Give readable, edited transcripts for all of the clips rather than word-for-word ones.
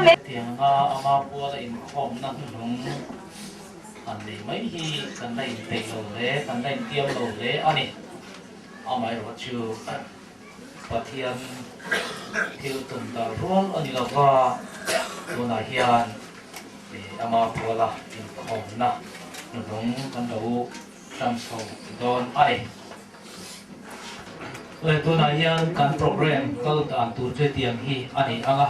Hetianga ama puala inkhawmna hnuhnung han nei mai hi kan la inpeih lo hle, kan la intiam lo hle a ni. Amaherawhchu Pathian thil tum dar rual a ni lo va, tunah hian ama puala inkhawmna hnuhnung kan lo tan chho dawn a ni. Tunah hian kan program kal dan tur chu hetiang hi a ni ang a,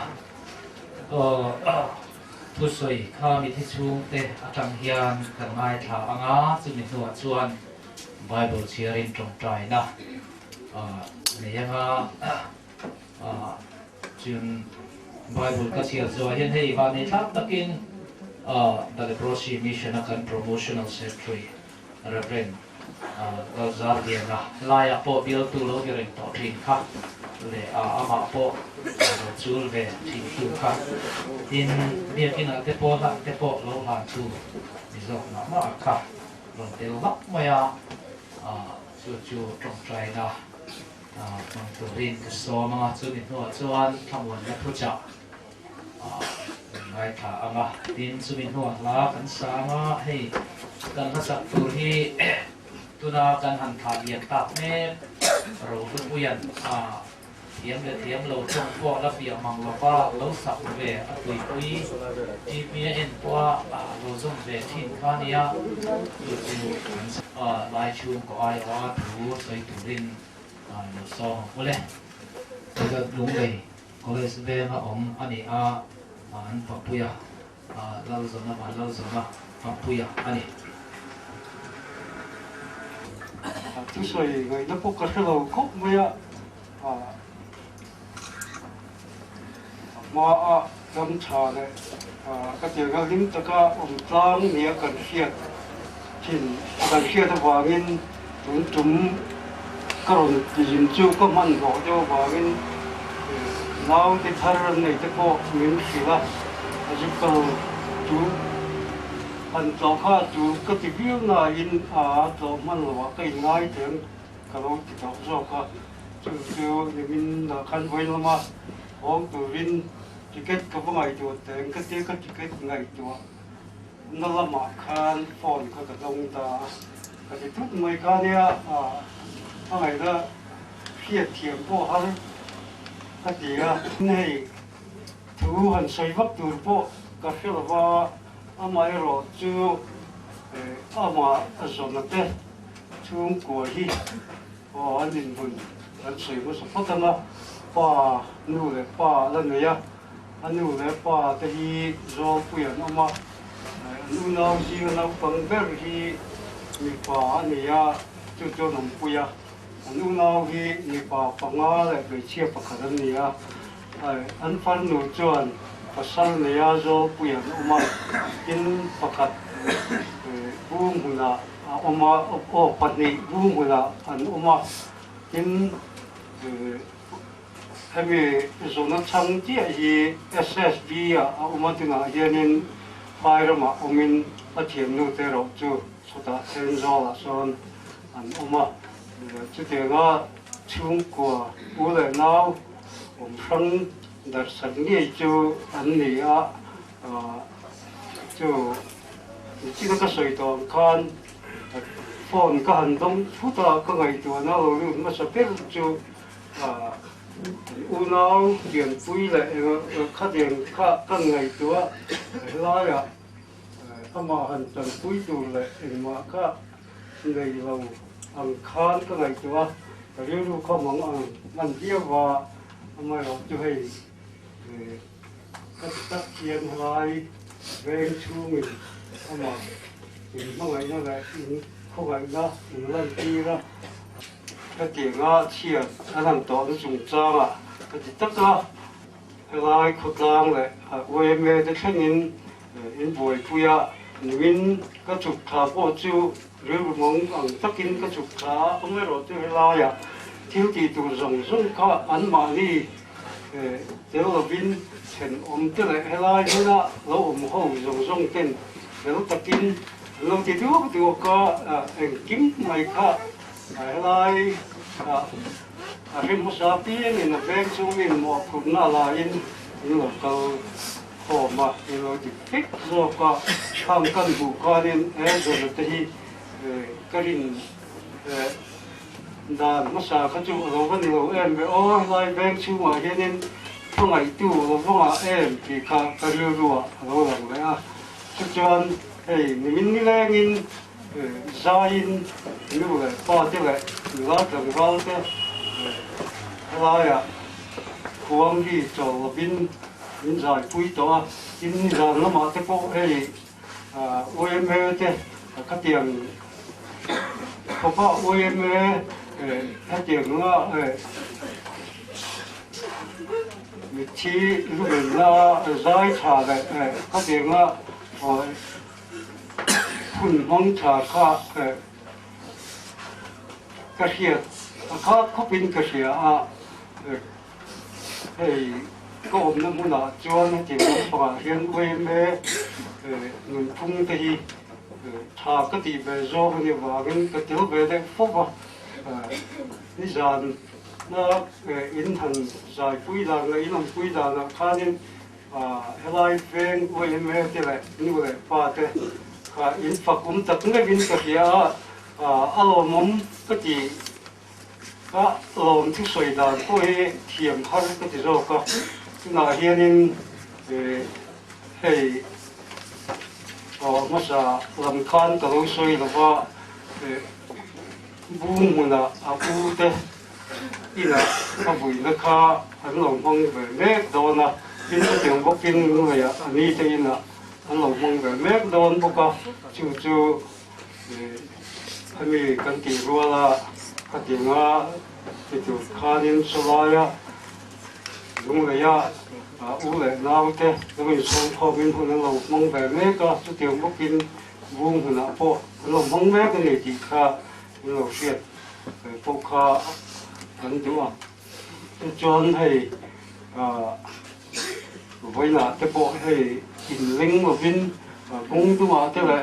thusawi kha mithi chhungte atang hian kan ngaithla ang a, chumi hnuah chuan Bible chhiarin tawngtaina nei anga chun Bible ka chhiar zuah hian hei vanei thlak takin The Leprosy Mission a kan Promotional Secretary Rev. Lalzarliana laiah pawh bialtu lo ni reng tawh thin kha leh amah pawh lo chul ve thin tu kha tin biakinah te pawh hlan te pawh lo hlan tu ni zawk mah mah kha rawn tel vak mai a. Chu chu tawngtaina hmang turin ka sawm ang a, chumi hnuah chuan thlamuanna thuchah kan ngaithla ang a, tin chumi hnuah hla kan sa ang a, hei kan hmasak tur hi tuna kan han thlah lian tak mek Rohlupuia'n Thiam leh thiam lo tawng pawh la piah mang lova lo sak ve a tuipui TV a en pawha lo zawm ve thin kha nia chu chu kan lai chhung kaw ai awh a thu sawi turin lo sawm ang ule. Chezat Lunglei College venga awm a ni a, an papuia Lalzawna Vanlalzawna papuia a ni. Thusawi ngaihna pawh ka hre lo khawp mai a, a hmaa dam tha leh ka tianga hlim taka awm tlang nia kan hriat thin kan hriat avangin tun tum ka rawn tihlim chu ka hmanhmawh deuh avangin naute thar an nei te pawh min hrilh a, a zu kal chu. Han tlawh kha chu ka ti viau nain a tlawh hman lo ah ka in ngai teng ka lo ti tawh zawk a, chu chu nimin ah khan vawiin lama hawng turin ticket ka va ngaihtuah teng ka tia ka ticket ngaihtuah na lamah khan phone kha ka dawng ta a, ka ti thut mai kha nia a ngaihna hriatthiam pawh har ka ti a, hei thu han sawi vak tur pawh ka hre lo va. Amaherawh chu amah a zawna te chhungkua hi aw an inhmun an sawi hmasa phawt ang a, pa nu leh pa la nei a, a nu leh pa te hi Zawlpui an awm a, an unau zinga naupang ber hi mipa a nei a, chu chu an awmpui a, an unau hi mipa panga leh hmeichhia pakhat an ni a. An farnu chuan pasal neia Zawlpui an awm a, tin pakhat bu hmunah a awm a, aw pahnih bu hmunah an awm a, tin hemi zawhna chhang chiah hi SSB ah a awm a, tunah hianin phai ramah awmin a thiamnu te erawh chu chawtah Thenzawl ah sawn an awm a, chutianga chhungkua u leh nau Awm hrang darhsak ngei chu an ni a, chu nichina ka sawi tawh ang khan phone ka han dawng thut a, ka ngaihtuahna lo lut hmasa ber chu unau pianpui leh khatiang kha kan ngaihtuah helaiah amah han tanpui tur leh engmah kha Nei lo ang khan ka ngaihtuah a, ka rilru kha mang ang hman viau va, amaherawh chu hei ka ti tak hian helai veng chhungin amah In hmangaihna leh in khawngaihna in lantir a. Hetianga chhiat a lan tawhna chungchangah ka ti tak a, helai khawtlang leh yma te thlengin in buaipui a, nimin ka chuk thla pawh chu rilru mawng ang takin ka chuk thla a, amaherawhchu helaiah thil tih tur zawng zawng kha anmahni tel lovin thenawm te leh helai hmuna lo awm ho zawng zawng ten fel takin an lo ti duak duak a, engkim mai kha helai a hre hmasa piangin a veng chungin mawhphurhna laiin an lo kal khawm a, an lo ti vek zawk a, khang kan hmuh khanin he zawhna te hi ka rin Dan hmasa kha chu a lo va ni lo em ve aw, helai veng chhungah hianin hmangaihtu a lo va ngah em tih kha ka rilruah a lo lang leh a. Chuchuan hei nimin nilengin zaiin nu leh pa te leh nula tlangval te helaiah khuang hi chawl lovin min zaipui tawh a, tin nizan lamah te pawh hei Yma te khatiang khawpa yma hetiang anga mitthi lumenna zai tha leh khatianga hun hmang tha kha ka hriat a khat khawpin ka hria a. Hei ka awmna hmunah chuan hetiang lampangah hian yma nunphung te hi tha ka tih ve zawk a nih vangin ka tel ve deuh fo va. Nizan na in han zaipui dan leh in awmpui danah khanin helai veng yma te leh nu leh pa te kha in fak awm tak meuhin ka hria a, a lawmawm ka ti. Ka lawm thusawi dan pawh hi thiam har ka ti zawk a, tunah hianin hei hmasa lam khan ka lo sawi lo va, bung hmunah a u te inah a vuina kha an lo hmang ve mek dawn a, tin chutiang bawkin Lunglei-ah a ni te inah an lo hmang ve mek dawn bawk a, chu chu Hemi kan tih ruala khatianga ti tur khanin chawlaia Lungleia u leh naute lo insawm khawmin hun an lo hmang ve mek a, chutiang bawkin vung hunah pawh an lo hmang mek a ni tih kha an lo hriat ve pawh kha an duh a. Tichuan hei vawiinah te pawh hei inleng lovin kawng dungah te leh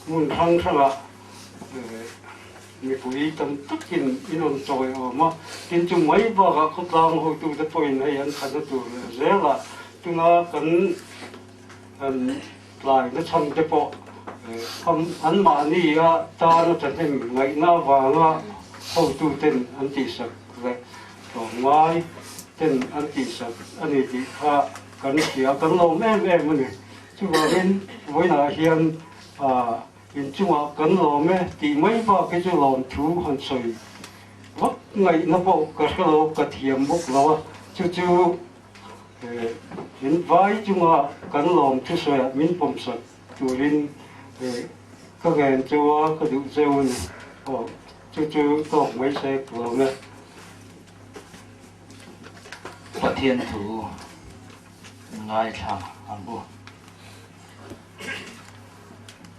hmun hrang hrangah mipui tam takin in rawn chawi awm a, tin chu mai bakah khawtlang hotute pawhin hei an khatna tur leh zelah tuna kan tlai na chhan te pawh anmahni a tan a thahnem ngaihna avanga hotuten an tihsak leh tlawmngai ten an tihsak a ni tih kha kan hria, kan lawm em em a ni. Chuvangin vawiinah hian inchungah kan lawm e tih mai bak hi chu lawmthu han sawi vak ngaihna pawh ka hre lo, ka thiam bawk lo a, chu chu Min vai chunga kan lawm thusawiah min pawmsak turin ka ngen chu a, ka duh cheu a ni. Aw, chu chu tawk mai se ka lawm e. Pathian thu ngaithla ang u.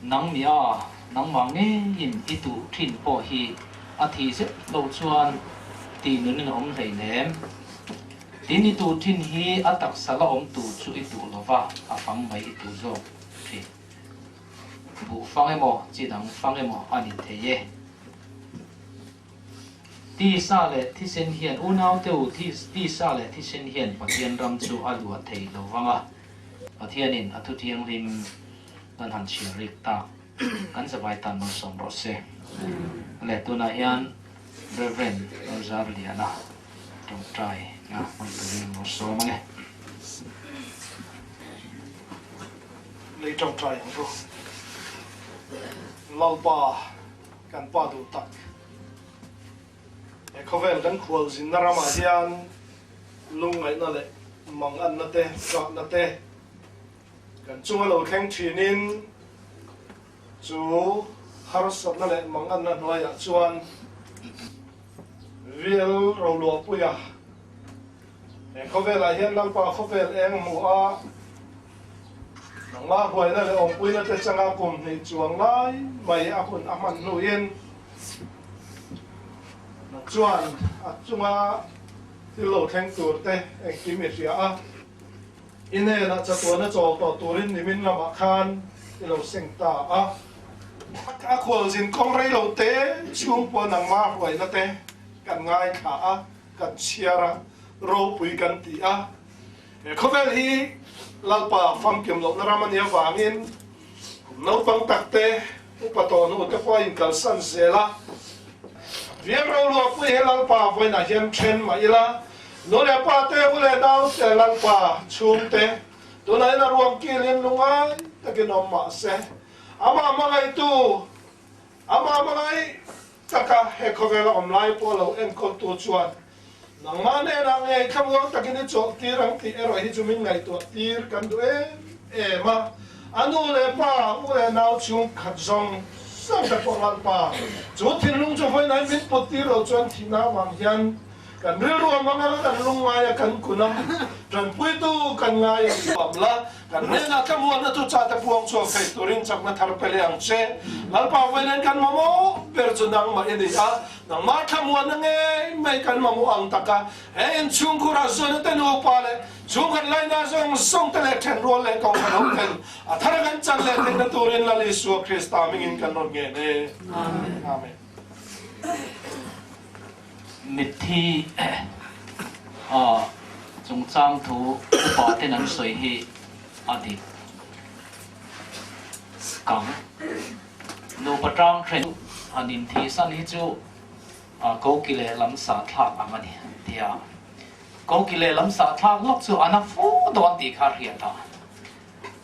Nang mi a, nangmah ngeiin i tuh thin pawh hi a thih zet loh chuan tih nunin a awm hleinem. Tin i tuh thin hi a taksa la awm tur chu i tuh lova, a fang mai i tuh zawk thin. Buh fang emaw, chi dang fang emaw a ni thei e. Tisa leh thisen hian unaute u, tisa leh thisen hian Pathian ram chu a luah thei lo vang a, Pathianin a thuthianghlim kan han chhiar rik tak kan zavai tan malsawm rawh se. Le tunah hian Rev. Lalzarliana tawngtai a hman turin lo sawm ang e. Lei tawngtai ang ru. Lalpa kan pa duh tak. He khawvel kan khualzinna ramah hian lungngaihna leh manganna te, ṭahna te kan chunga lo thleng ṭhinin. Chu harsatna leh manganna hnuaiah chuan VL Roluahpuia he khawvelah hian Lalpa khawvel eng hmu a, nangmah huaina leh awmpuina te changa kum hnih chuang lai mai a hun a hman hnuin nang chuan a chunga thil lo thleng tur te engkim i hria a. I hnenah chatuana chawl tawh turin nimin lamah khan i lo seng ta a. A khualzin kawng rei lo te chhungkua nangmah hruaina te kan ngaithla a, kan chhiar a, ropui kan ti a. He khawvel hi Lalpa famkim lohna ram a nih avangin kum naupang tak te, upa tawh hnu te pawh a inkalsan zel a. Vial roluahpui he Lalpa vawiinah hian then mah ila, Nu leh pa te, u leh nau te, Lalpa chhung te, tunah hian a ruang kilin lungai takin awm mah se, amah hmangaihtu, amah hmangaih taka he khawvela awm lai pawh lo enkawltu chuan nangmah hnenah ngei thlamuang takin i chawlh tir ang tih erawh hi chu min ngaihtuah tir kan duh em em a. A nu leh pa, u leh nau chhung khat zawng zawng te pawh Lalpa chu thinlung chu vawiin min put tir lo chuan thihna avang hian Kan rilru a hmang a, kan lungngai a, kan kun a, tanpuitu kan ngai a thuam la, kan hnenah thlamuanna chu chate puang chhuak thei turin chakna thar pe leh ang che. Lalpa vawiin kan mamawh ber chu nangmah i ni a, nangmah thlamuanna ngei mai kan mamawh ang taka he inchhungkhurah zuana te nupa leh chhungkhat laina zawng zawng te leh thenrual leh kohhran ho ten a thar kan chan leh theihna turin Lal Isua Krista hmingin kan rawn ngen e. Amen. Mitthi a chungchang thu upa ten an sawi hi a dik kang. Nupa tang then han inthihsan hi chu koki leh lam sah thlak ang a ni an ti a. Koki leh lam sah thlak lawk chu a na fu dawn tih kha a hriat a.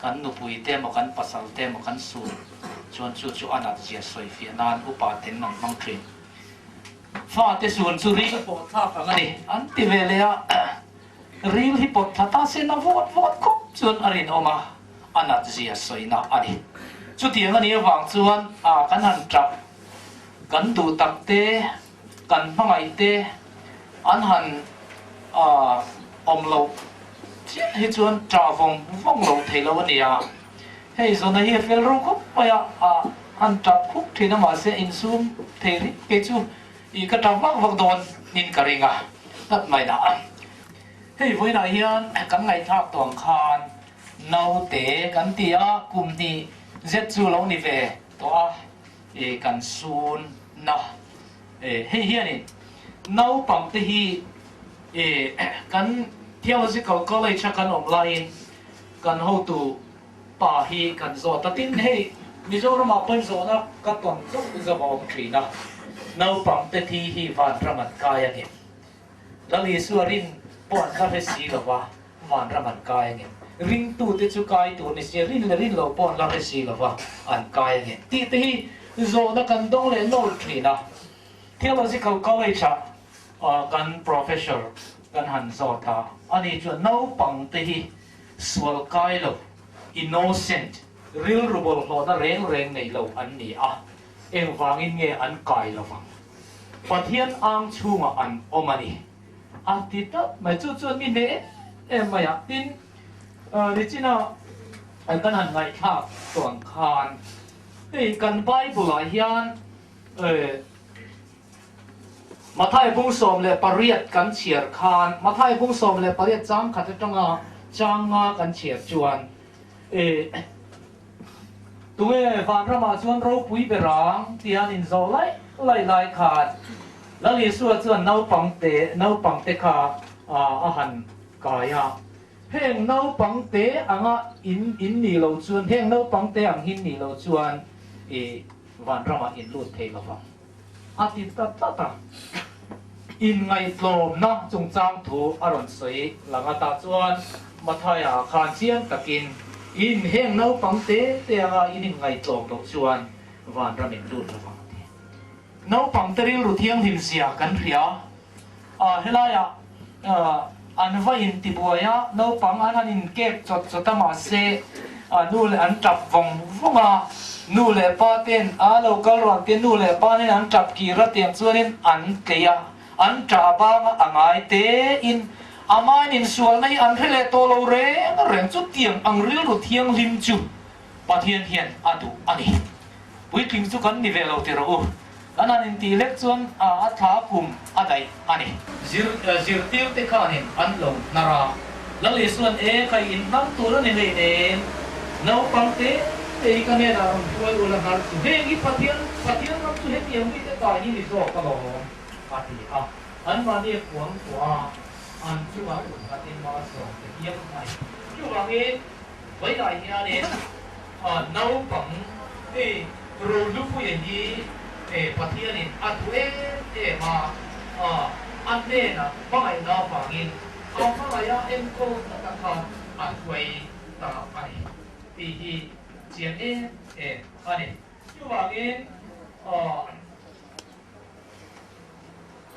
Kan nupui te emaw kan pasal te emaw kan sun chuan chu chu a nat zia sawi fiah nan upa ten an hmang thin. Fate sun chu ril pawh thlak ang a ni an ti ve leh a, ril hi pawt thla ta se na vawt vawt khawp chuan a rinawm a, a nat zia sawina a ni. Chutiang a nih avang chuan a kan han tap, kan duh tak te, kan hmangaih te an han awm loh chiah hi chuan tah vawng vawng lo thei lo a ni a. Hei zawna hi a fel ro khawp mai a, a han tap khup thin a mahse insum thei ring kei chu i ka tap vak vak dawn in ka ring a, tlat mai dah a. Hei vawiinah hian kan ngaihthlak tawh ang khan naute kan ti a, kum hnih zet chu lo ni ve tawh a, i kan sun na. Hei hianin naupang te hi i kan Theological College a kan awm laiin Kan hotu pa hi kan zawt a, tin hei Mizoramah pawhin zawhna ka tawn zauh zauh a awm thin a, naupang te thi hi vanram an kai a ni. Lal Isua rin pawh an la hre si lo va, vanram an kai a ni. Ringtute chu kai tur ni sia, rin leh rin lo pawh an la hre si lo va, an kai a ni. Tih te hi zawhna kan dawng leh nawlh thin a. Theological College-ah kan professor kan han zawt a, ani chuan naupang te hi Sual kai lo, innocent, rilru bawlhhlawhna reng reng nei lo an ni a, engvangin nge an kai lo vang? Pathian ang chhungah an awm a ni, a ti tlat mai. Chu chuan mi hneh em em mai a, tin, nichina kan han ngaihthlak chuan khan hei kan Bible-ah hian, Mathai bung 18 kan chhiar khan, Mathai bung 18 chang khat atanga chang nga kan chhiar chuan, eh, tunge vanramah chuan ropui ber ang tih an inzawh laih laih lai khan Lal Isua chuan naupangte, naupangte kha a han kai a. Heng naupangte anga in in nih loh chuan, heng naupangte ang hin nih loh chuan, eh, vanramah in lut thei lovang. A ti ta tlat a. Inngaihtlawmna chungchang thu a rawn sawi lang a, tah chuan Mathaia khan chiang takin, In heng naupang te te anga in inngaihtlawm loh chuan vanram in lut lovang a ti. Naupang te rilru thianghlim zia kan hria a, helaiah an va intibuai a, naupang an han inkek chawt chawt a, mahse. A nu leh an tap vawng vawng a, nu leh pa ten a lo kal rawh an tia, nu leh pa nen an tap kir a tiang chuanin an tlei a, an tah banga a ngai tein amahin insualna hi an hre leh tawh lo reng reng chu tiang ang rilru thianghlim chu Pathian hian a duh a ni. Puitling chu kan ni ve lo ti rawh u. Kan han intih hlek chuan a a thla kum a daih a ni. Zir zirtir te khanin an lo hnar a, Lal Isuan e khai in hnar tur a ni hleinem, naupang te te hi ka hnenah rawn hruai ula hnar chu heng hi Pathian Pathian ram chu hetiang mite ta hi ni zawk alawm a ti a, anmahni a kuang kuah a, an chungah kut nghatin malsawm te hial a ni. Chuvangin Vawilah hianin naupang hei Rohlupuia hi Pathianin a duh em em a, a hnenah hmangaihna avangin a hmangaih a enkawl taka kha a hruai ta a ni tih hi chiang em em a ni. Chuvangin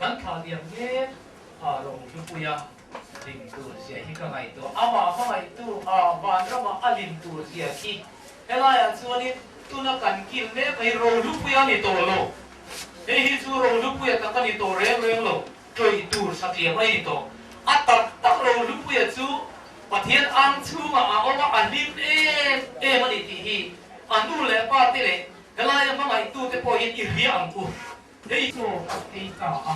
kan thlah liam mek Rohlupuia Lim tur zia hi ka ngaihtuah. Amah hmangaihtu a vanramah a lim tur zia khi helaiah chuanin tuna kan kil mek mai Rohlupuia a ni tawh lo. Hei hi chu Rohlupuia tak a ni tawh reng reng lo, ṭawih tur satliam a ni tawh. A tak tak Rohlupuia chu Pathian ang chhungah a awm a, a hlim em em a ni tih hi a nu leh pa te leh helaia hmangaihtute pawhin i hria ang u. Hei chu a ei ta a.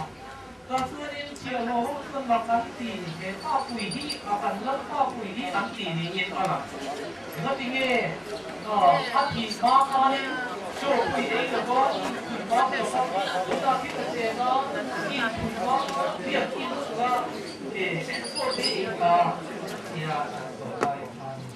Tah chuanin thiahhlawh ho chuan mak an ti, he pa pui hi a kan lal pa pui hi an ti niin a lang. Engati nge a thih hma khanin chaw pui ei lo va, inchhun bak lo va, chutah thil a cheng a, inchhun bak a, biak in chunga chaw te ei ta tia an zawh lai khanin.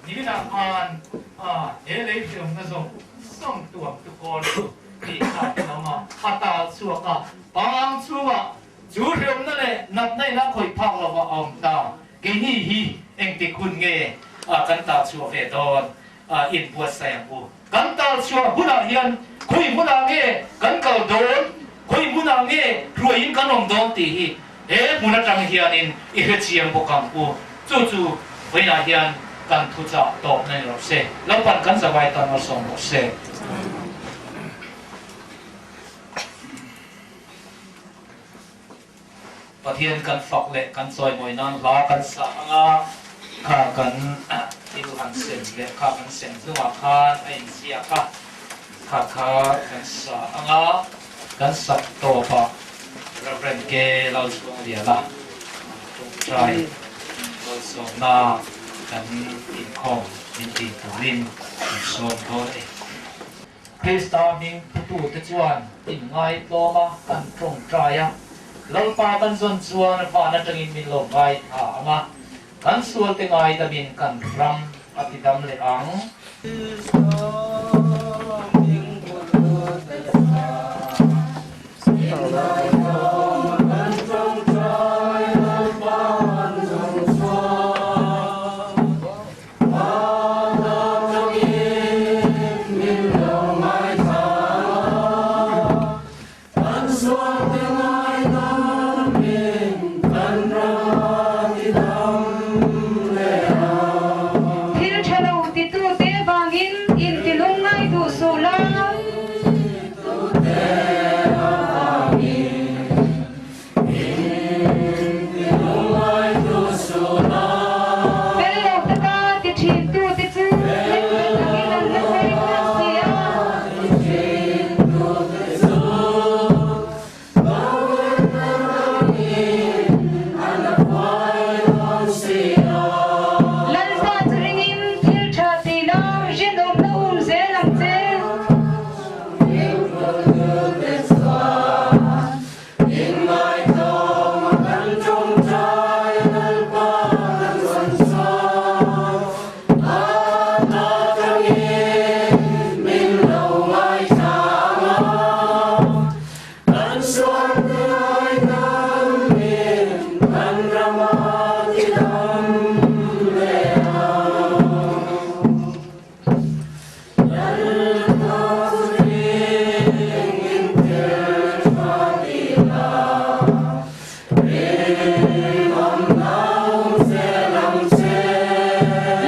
Niminah khan he lei hriamna zawng zawng tuam tu kawl chu tih kha in awm a, a tal chhuak a, pang chhungah Chu hriamna leh natna in a khawih phak lo a awm ta. Keini hi engtik hun nge kan tal chhuah ve dawn inbuatsaih ang u. Kan tal chhuah hunah hian khawi hmunah nge kan kal dawn, khawi hmunah nge hruaiin kan awm dawn tih hi he hmun atang hianin i hrechiang bawk ang u. Chu chu vawiinah hian kan thuchah tawpna ni rawh se. Lalpan kan zavai tan malsawm rawh se. Pathian kan fak leh kan chawimawi nan hla kan sa ang a, kha kan thil han sem leh kha kan sem hnungah khan a inziak a, kha kha kan sa ang a, kan sak tawpah Rev. K. Lalchhuangliana tawngtai malsawmna kan inkhawm min tih turin kan sawm dawn a ni. Krista hming phutute chuan inngaitlawm a kan tawngtai a, Lalpa kan zawn chuan van atangin min lo ngaithla ang a, kan sualte ngaidamin kan ram a tidam leh ang. Thil tha lo titute vangin intilung ngai duh suh la. Fel lo taka ti thintute chu hlemhlet angin an la sawi tlat si a. Lalpa chu ringin thil tha tih la rinawmna um zel ang che.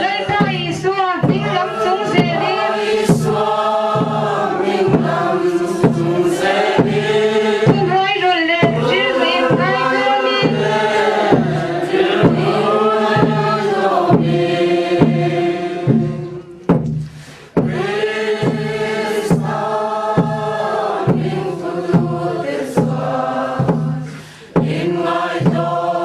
Lalpa Isua hming lam chung zelin. Thuhnuai rawlh leh rilru in ngaitlawmin.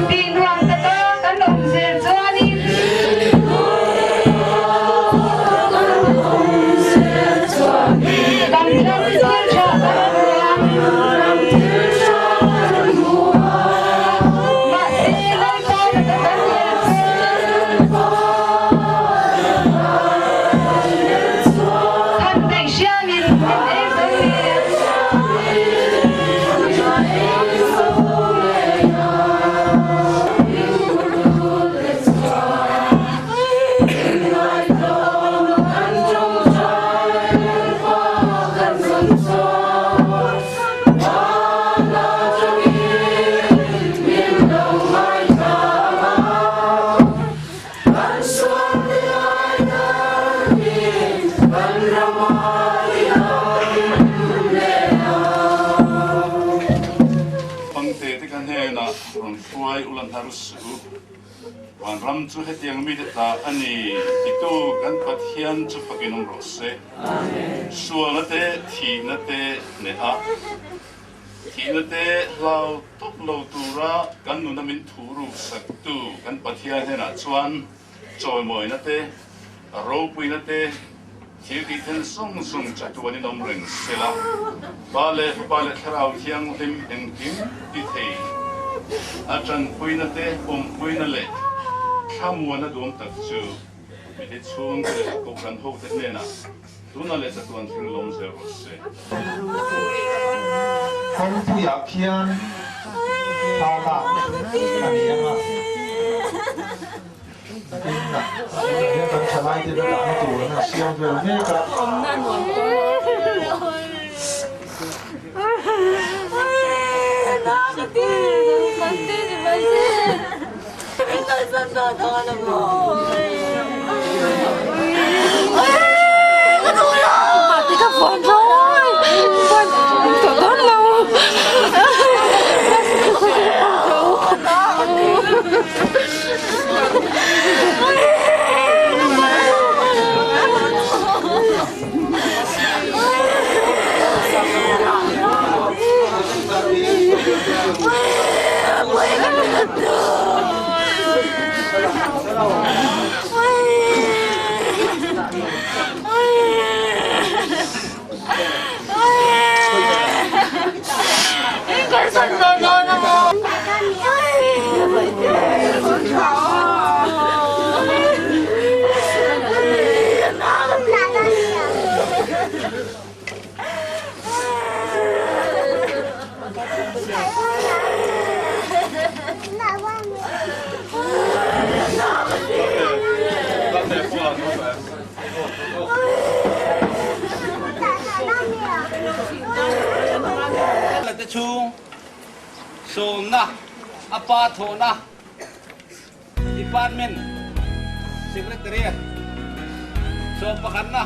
Tih nuam taka kan awm zel chuanin. Kan ram thil tha kan hmu ang. Mahse Lalpa laka kan hel chuan han daih hriamin min ei zo ngei ang. Pangte te ka hnenah rawn hruai ula hnar suh u. Vanram chu hetiang mite ta a ni titu kan Pathian chu fakin awm rawh se. Sualna te, thihna te hneh a, thihna te hlau tawp lo tura kan nuna min thu ruk saktu kan Pathian hnenah chuan chawimawina te, ropuina te, thil tih then zawng zawng chatuanin awm reng sela, Pa leh Fapa leh Thlarau Thianghlim engkim ti thei a tanpuina te, awmpuina leh thlamuana duam tak chu mite chhungte leh Kohhran hote hnenah tuna leh chatuan thleng lawm zel rawh se. Kawngpuiah khian thla lak a ni ang a. Tin, tunah hian kan thalai te dahna tur an han siam vel mek a. Te chhung sawmna a pa thawhna Department Secretariat sawm pakhatna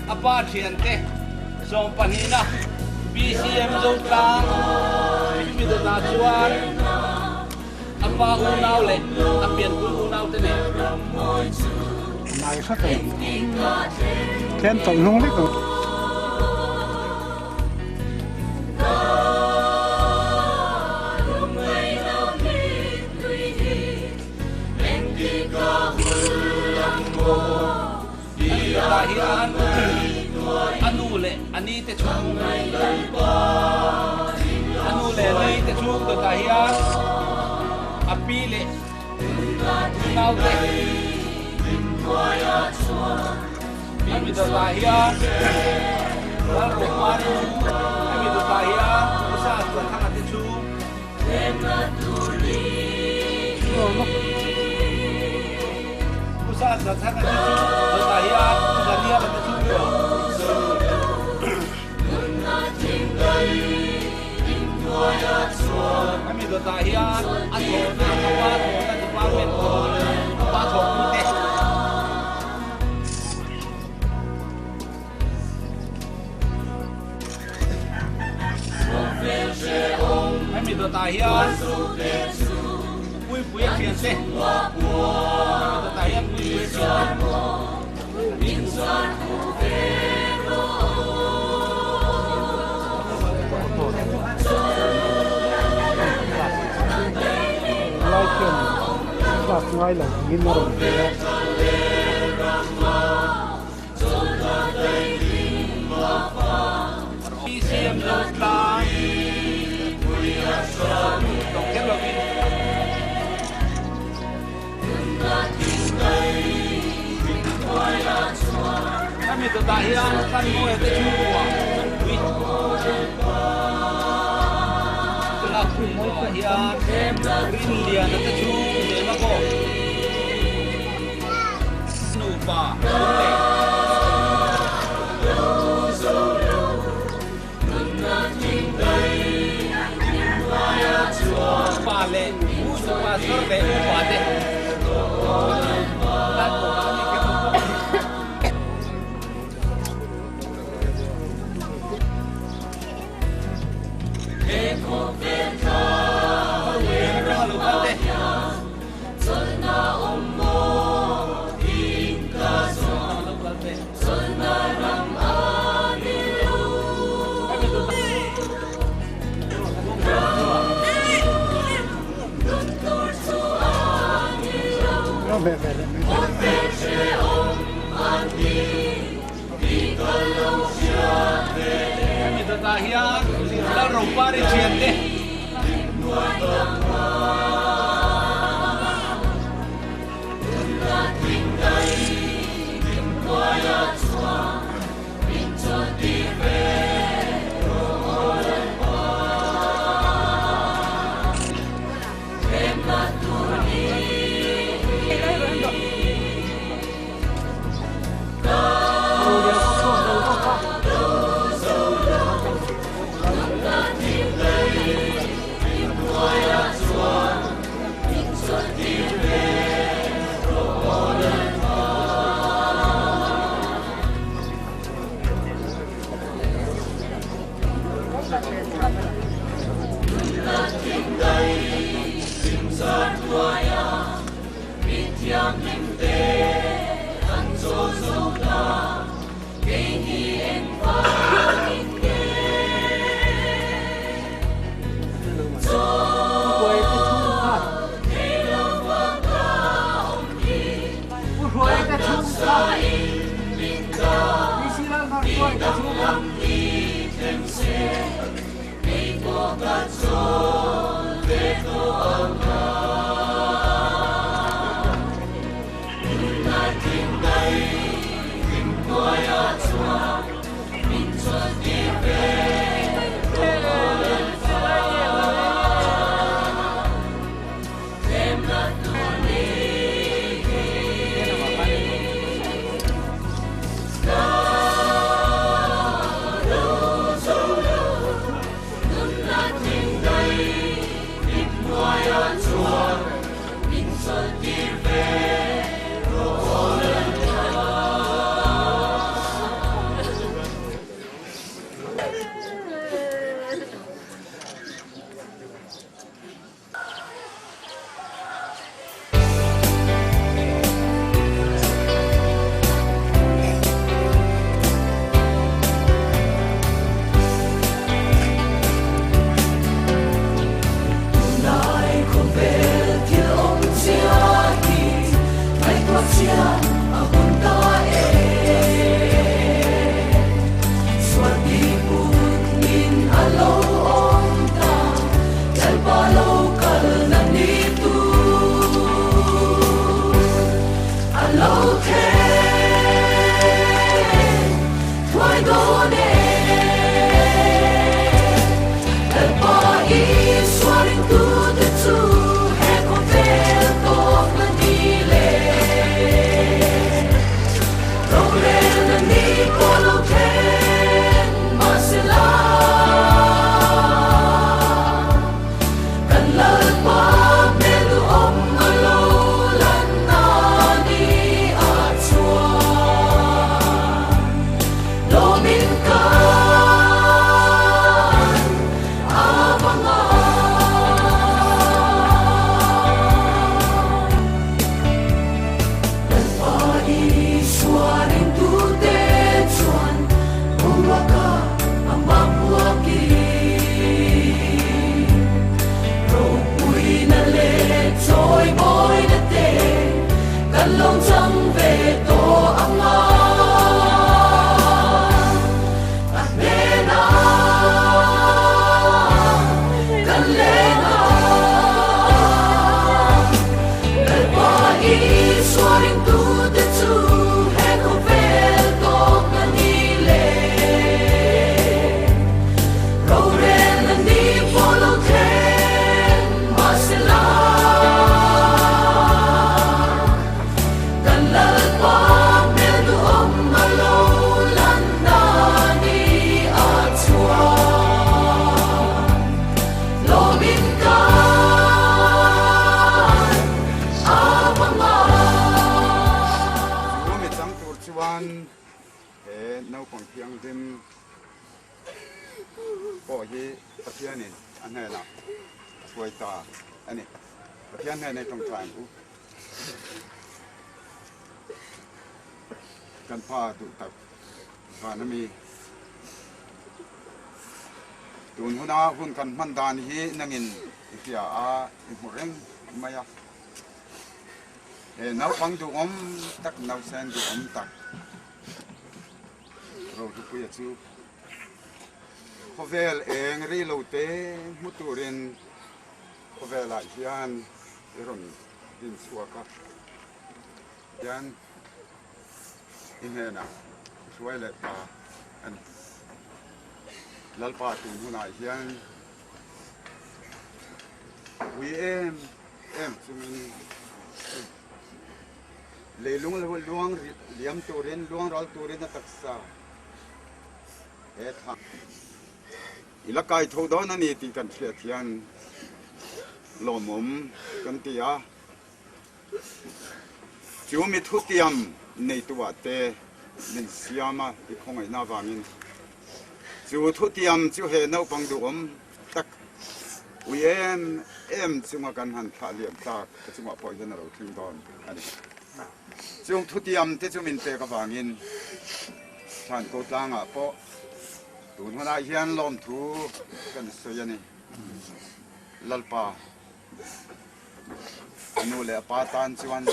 a pa thiante sawm pahnihna BCM Zotlang chumi dawtah chuan a pa unau leh a pianpui unau te nen. Nai hrat a ni. Tlem tawlh hnung lek ang. Tah hian a nu leh a ni te chhung a nu leh a ni te chhung dawtah hian a pi leh naute hemi dawtah hian Lalruahmani hemi dawtah hian Usa Tuanthanga te chhung Hemi dawtah hian Puipui a thian te Hemi dawtah hian Puipui a thian te. Lai khian class ngai lo angin a rawn hmel a. Nupa Lunglei. Upa leh u pastor leh upa te tan pawh a ni kher lo bawk. Lo kal te. Hemi dawtah hian Lalropari thiante hian he naupang thianghlim pawh hi Pathianin a hnenah a hruai ta a ni. Pathian hnenah i tawngtai ang u. Kan pa duh tak van a mi. Tun huna hun kan hman dan hi nangin i hria a, i hmu reng mai a. He naupang duhawm tak, nausen duhawm tak Rohlupuia chu khawvel eng rei lo te hmu turin khawvelah hian i rawn din chhuak a. Hian i hnenah i hruai leh ta a ni. Lalpa tun hunah hian ui em em chungin leilung luang liam turin luang ral turin a taksa he thla i la kai tho dawn a ni tih kan hriat hian lawmawm kan ti a. Chu mi thutiam neituah te min siam a i khawngaihna avangin chu thutiam chu he naupang duhawm tak ui em em chunga kan han thlah liam tlak ka chungah pawh hian a lo thleng dawn a ni. Chung thutiam te chu min pek avangin Thlanko tlangah pawh tun hunah hian lawmthu kan sawi a ni. Lalpa. A nu leh a pa tan chuan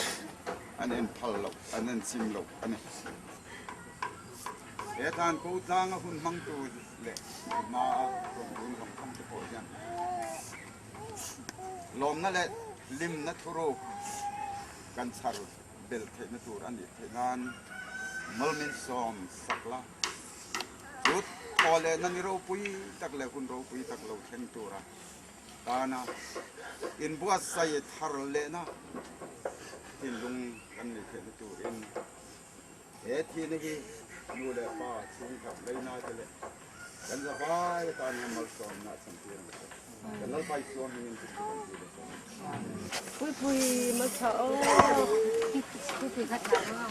an en phal loh, an en chim loh a ni. He tlan ko tlanga hun hmangtu leh hmaa rawn dun zawng zawng te pawh hian lawmna leh hlimna thuruk kan chhar belh theihna tur a nih theih nan malmin sawm sak la, chu thaw lehna ni ropui tak leh hun ropui tak lo thleng tura Tana inbuatsaih thar lehna thinlung kan nei theihna turin he thihna hi nu leh pa chhungkhat leinai te leh kan zavai atan hian malsawmna a chantir ang che. Kan Lalpa Isua hmingin chu thu kan ti leh tawh ang. Pui pui ma tha aw. Pui pui kha tha ma.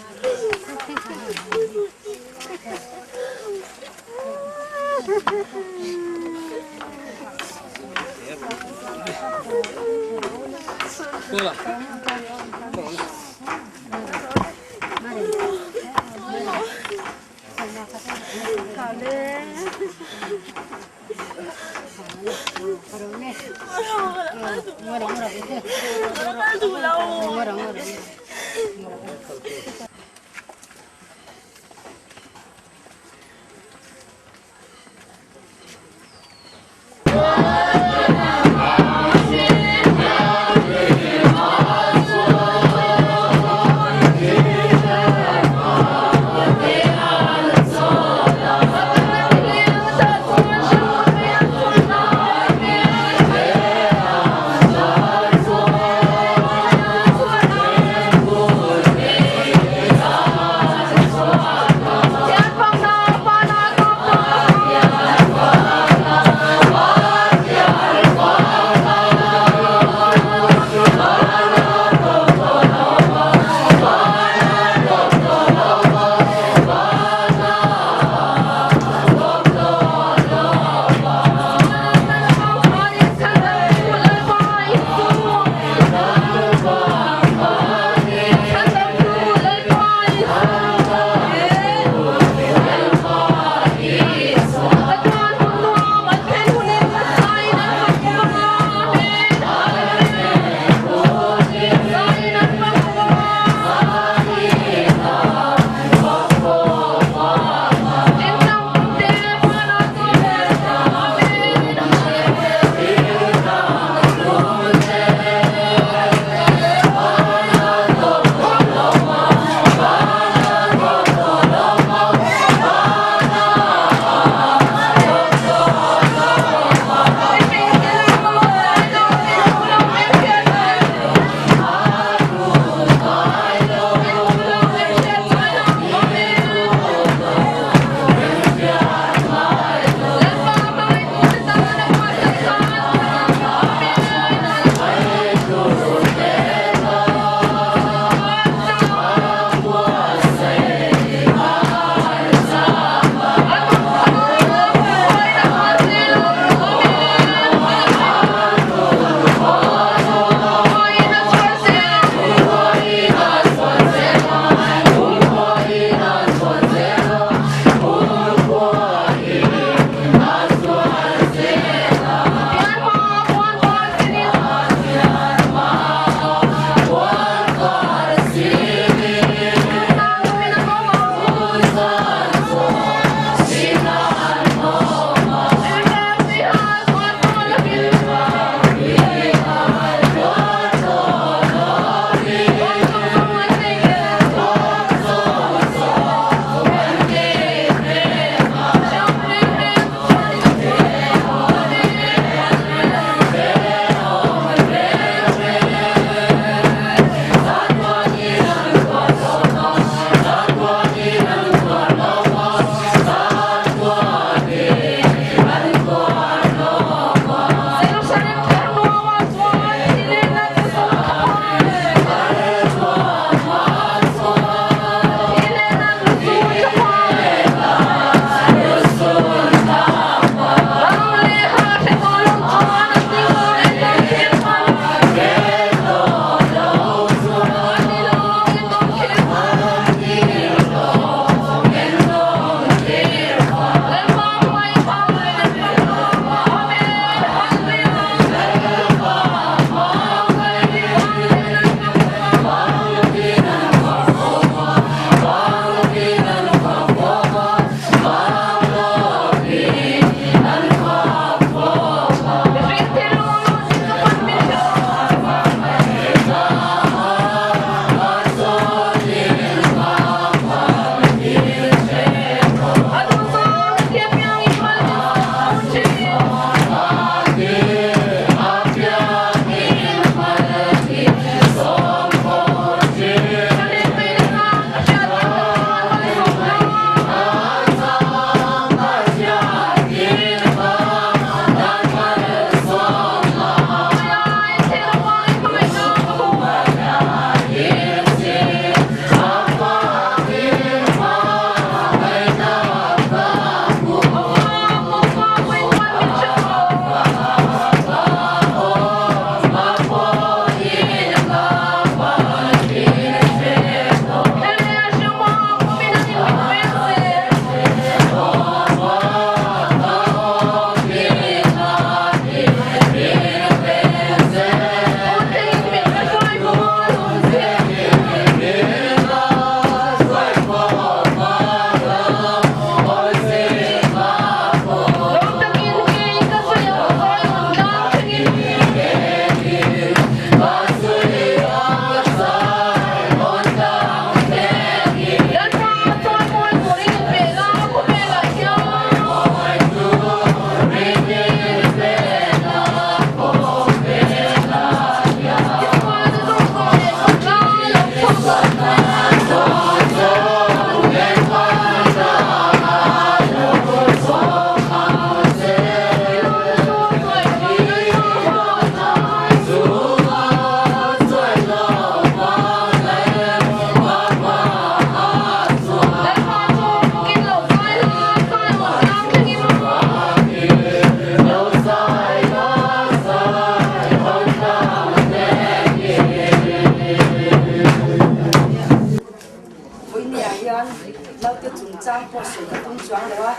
chang pawh sawi ka tum chuang lo a,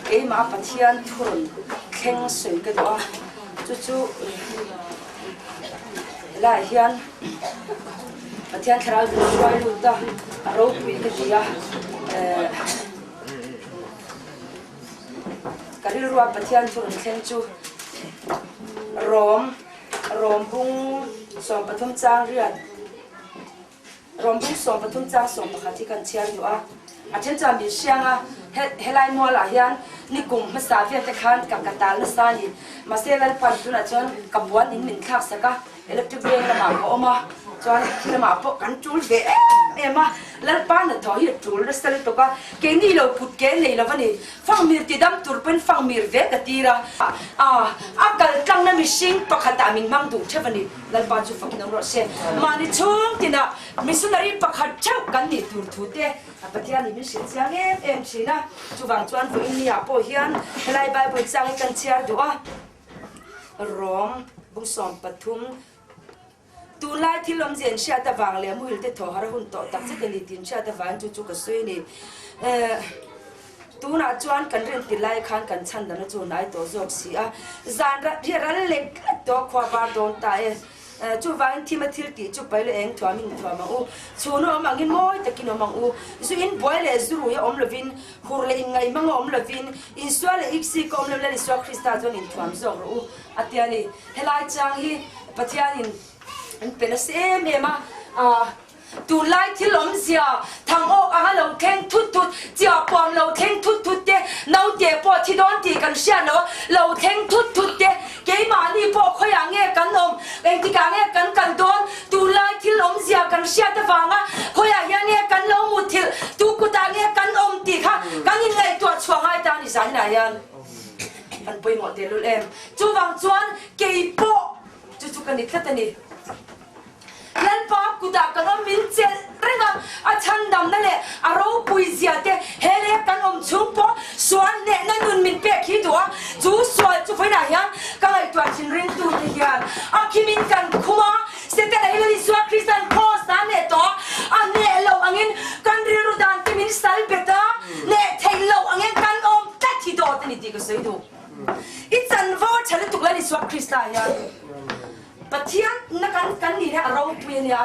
keimah Pathian thu rawn thleng sawi ka duh a, chu chu helaiah hian Pathian thlarau min hruai lut a, a ropui ka ti a, eh ka rilrua Pathian thu rawn thleng chu Rom Rom bung 13 chang riat. Rawmbung 13 chang 11 hi kan chhiar duh a, a then chuan min hriang a, he helai mualah hian nikum hmasa vel te khan ka ka tal nasa a ni. Mahse Lalpan tunah chuan ka buan in min thlak sak a, electric veng lamah ka awm a, chuan khi lamah pawh kan tul ve em em a, Lalpa hnathawh hi a tul nasa lutuk a, keini lo kut ke nei lo a ni. Fangmir ti dam tur pawn fangmir ve ka tir a, a kal tlangna mihring pakhatah min hmang duh theuh a ni. Lalpa chu fakin awm rawh se. Mahni chhung tinah missionary pakhat theuh kan nih tur thu te Pathian in min hrilh chiang em em thin a. Chuvang chuan vawiin ni ah pawh hian helai Bible chang hi kan chhiar duh a. Rom bung 13 Tunlai thil awmzia in hriat avang leh muhil te thaw har a hun tawh tak zet a ni tih in hriat avangin chu chu ka sawi a ni. Tunah chuan kan rin ti lai khan kan chhan dana chu hnai tawh zawk si a, zan hi a ral lek lek tawh a, khua var dawn ta e. Chuvangin thim a thil tih chu pailo eng thuam in thuam ang u, chhun a awm angin mawi takin awm ang u, zu in buai leh zu rui a awm lovin, hur leh inngaihmang a awm lovin, insual leh ipsik a awm lo Lal Isua Krista chuan inthuam zawk rawh u a ti a ni. Helai chang hi Pathianin an pe nasa em em a, tunlai thil awmzia thang awk anga lo thleng thut thut, chiah puam lo thleng thut thut te, naute pawh thi dawn tih kan hriat lo a, lo thleng thut thut te, keimahni pawh khawiah nge kan awm, engtikah nge kan kal dawn, tunlai thil awmzia kan hriat avanga khawiah hian nge kan lo muthilh, tu kutah nge kan awm tih kha kan inngaihtuah chhuah ngai ta a ni zaninah hian. Kan pawimawh tehlul em? Chuvang chuan kei pawh chu chu ka ni tlat a ni. Lalpa kutah kan awm min chelh reng a, a chhandamna leh a ropui zia te he leh kan awm chhung pawh sual hnehna nun min pek hi duh a, chu sual chu vawiinah hian ka ngaihtuah thin ringtute hian a khimin kan khum a, Setana hi Lal Isua Krista'n Kraws a hneh tawh a, a hneh loh angin kan rilru dan te min sal bet a, hneh theih loh angin kan awm tlat hi dawt a ni tih ka sawi duh. I chanvo a tha lutuk Lal Isua Krista hian Pathian na kan kan nih hi a ropui a nia.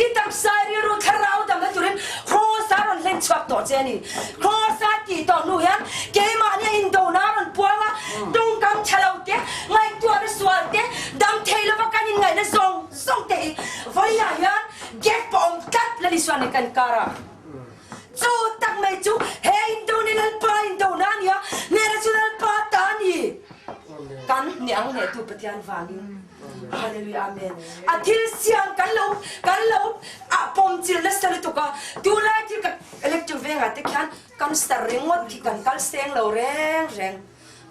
I taksa i rilru thlarau damna turin Kraws a rawn hlen chhuak tawh che a ni. Kraws a tih tawh hnu hian keimahni a indona a rawn puang a, tawngkam tha lo te, ngaihtuahna sual te, dam thei lova kan inngaihna zawng zawng te hi vawiah hian gap a awm tlat Lal Isua nen kan kar a. Chu tak mai chu he indona Lalpa indona a ni a, hnehna chu Lalpa ta a ni. Kan hneh ang hnehtu Pathian vangin. Hallelujah Amen. A thil siam kan lo kan lo ah pawm chil nasa lutuk a, tunlai thil ka electric vengah te khian kan sar ringawt khi kan kal seng lo reng reng.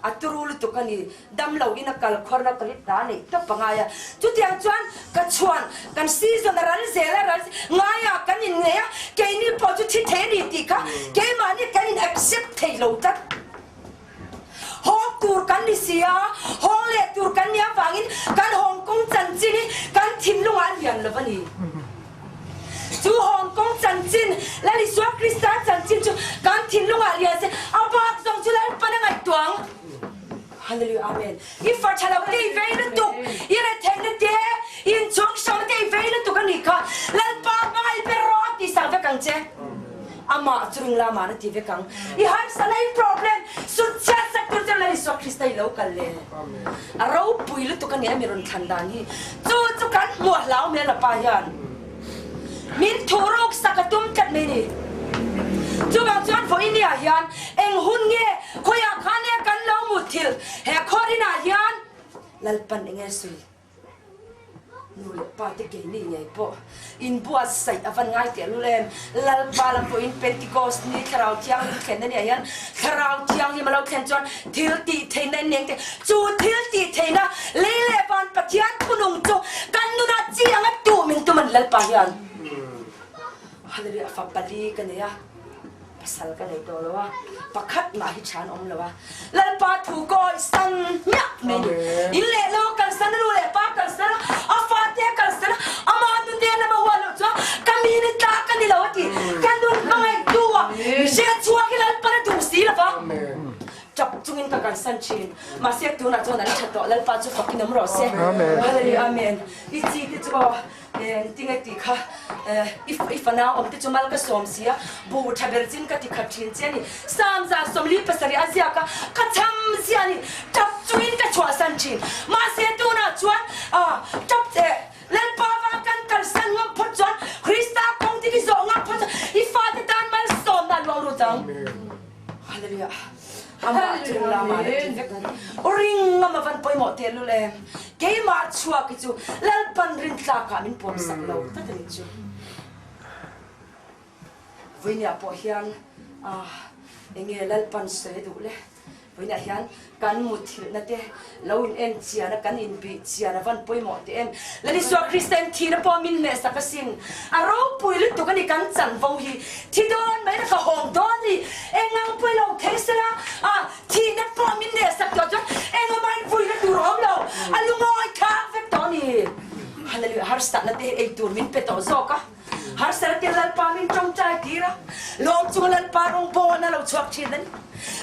A turu lutuk a ni. Dam lo in a kal khawrna ka rit ta neih tawp a ngai a. Chutiang chuan ka chhuan kan season a ral zel a ral ngaia kan in ngei a, keini pawh chu thi thei a ni tih kha keimahni kan in accept thei lo tlat. Hawng tur kan ni si a, hawng leh tur kan nih avangin kan Hong Kong chanchin hi kan thinlungah a lian lo a ni. Chu Hong Kong chanchin, Lal Isua Krista chanchin chu kan thinlungah lian se, a bak zawng chu Lalpan a ngaihtuah ang. Hallelujah Amen. I fa tha lo te i vei lutuk, i retheihna te, i inchhung hrang te i vei lutuk a nih kha. Lalpa hmangaih ber rawh a tih sak vek ang che. Amah chu ring lamah na ti vek ang. I harsatna i problem sut chhiat sak tur chu Lal Isua Krista i lo kal le. A ropui lutuk a ni a mi rawn thlan dan hi. Chu chu kan hmuh a hlau hmel a pa hian. Min thuh ruk sak a tum tlat mai ni. Chuvang chuan vawinia hian eng hun nge khawiah khan nge kan lo mutthilh he khawrinah hian Lalpan enge sawi. Nu leh pa te keini ngei pawh inbuatsaih a van ngai teh lul em. Lalpa lam pawhin Pentecost ni Thlarau Thianghlim thlen ania hian Thlarau Thianghlim a lo thlen chuan thil tih theihna in eng te chu thil tih theihna lei leh van Pathian thunung chu kan nunah chi anga tuh min tum a ni Lalpa hian. Hallelujah a fa pali ka nei a. Pasal ka nei tawh lo a, pakhat mah hi tha an awm lo a, Lalpa thu ka awih san hmiah mai ni. In leh lo kal san a, nu leh pa kal san a, a fate a kal san a, ama nute lama huat loh chuan ka mi ni tla ka ni lo a ti. Ka nun hmangaihtu a, hriat chhuak hi Lalpa na duh. kan san thin. Mahse tunah chuan an tha tawh Lalpa chu fakin awm rawh se. Hallelujah Amen. I chi te chu aw engtinge tih kha i fanau awm te chu mal ka sawm si a, bu tha ber chin ka ti khat thin che a ni. Samza 47 a ziak a, ka cham zia a ni. Tap chungin ka chhuahsan thin. Mahse tunah chuan tap che Lalpa vang kan kalsan ngam phawt chuan Krista kawng te ki zawh ngam phawt chuan i fate tan malsawmna a luang lut ang. Hallelujah. Amah chung lama la ti vek. Ring ngam a van pawimawh teh lul em. Keimah chhuak hi chu Lalpan rintlak ah min pawm sak lo tlat a nih chu. Vawinia pawh hian enge Lalpan sawi a duh le. Vawiinah hian kan muthilhna te lo in en chian a, kan inbih chian a van pawimawh teh em? Lalisua Krista in thihna pawh min hmehsak asin. A ropui lutuk a ni kan chanvo hi. Thi dawn mai na ka hawng dawn ni. Engang pawh i lo thei sela a, thihna pawh min hmehsak tawh chuan engemaw in vuina tur a awm lo. A lungawi thlak vek tawh a ni. Hallelujah, harsatna te hi eitur min pe tawh zawk a. Harsat te Lalpa min tawngtai tir a, lawm chunga Lalpa rawngbawlna lo chhuak thin a ni.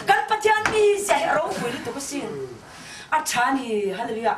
Kan Pathian mi zia hi a ropui lutuk asin. A tha ni, Hallelujah.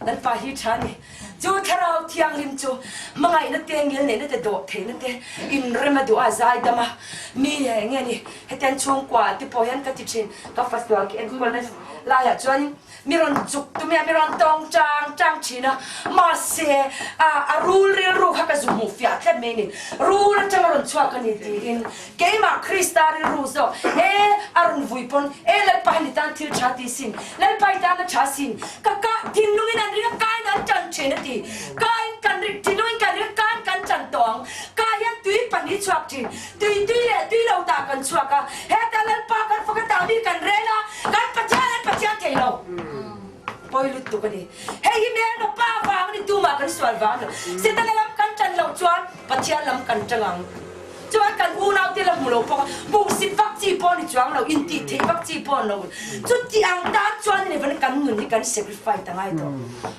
Lalpa hi tha ni. Chu Thlarau Thianghlim chu hmangaihna te, ngilneihna te, dawhtheihna te, inrem a duh a, zaidam a, mi nge ni, hetiang chhungkua te pawh hian ka ti thin, ka fasual khi enkualna laiah chuanin, Mi rawn chuk tum e, mi rawn tawng chang chang thin a, mahse a rul rilru kha ka zu hmuh fiah tlat mai a ni. Rul atang a rawn chhuak a ni tiin keimah Krista rilru zawk e a rawn vui pawn e Lalpa hi ni tan thil tha ti sin, Lalpa hi tan a tha sin, ka ka thinlungin an ring a kain an tan thin a ti. Kain kan ring thinlungin kan ring a kain kan tan tawh ang. Ka hian tui pahnih chhuak thin. Tui tui leh tui lo tah kan chhuak a, heta Lalpa kan fak a tah mi kan rel a, kan Pathian an Pathian thei lo. Pawi lutuk a ni. Hei hi hmelma pa vang a ni, tumah kan sual vang a ni lo. Setana lam kan tan loh chuan Pathian lam kan tang ang. Chuan kan unaute la hmu lo pawh a, hmuhsit vak chi pawh a ni chuang lo, intih theih vak chi pawh a ni lo. Chuti ang tan chuan a ni vang kan nun hi kan sacrifice ta ngai tawh.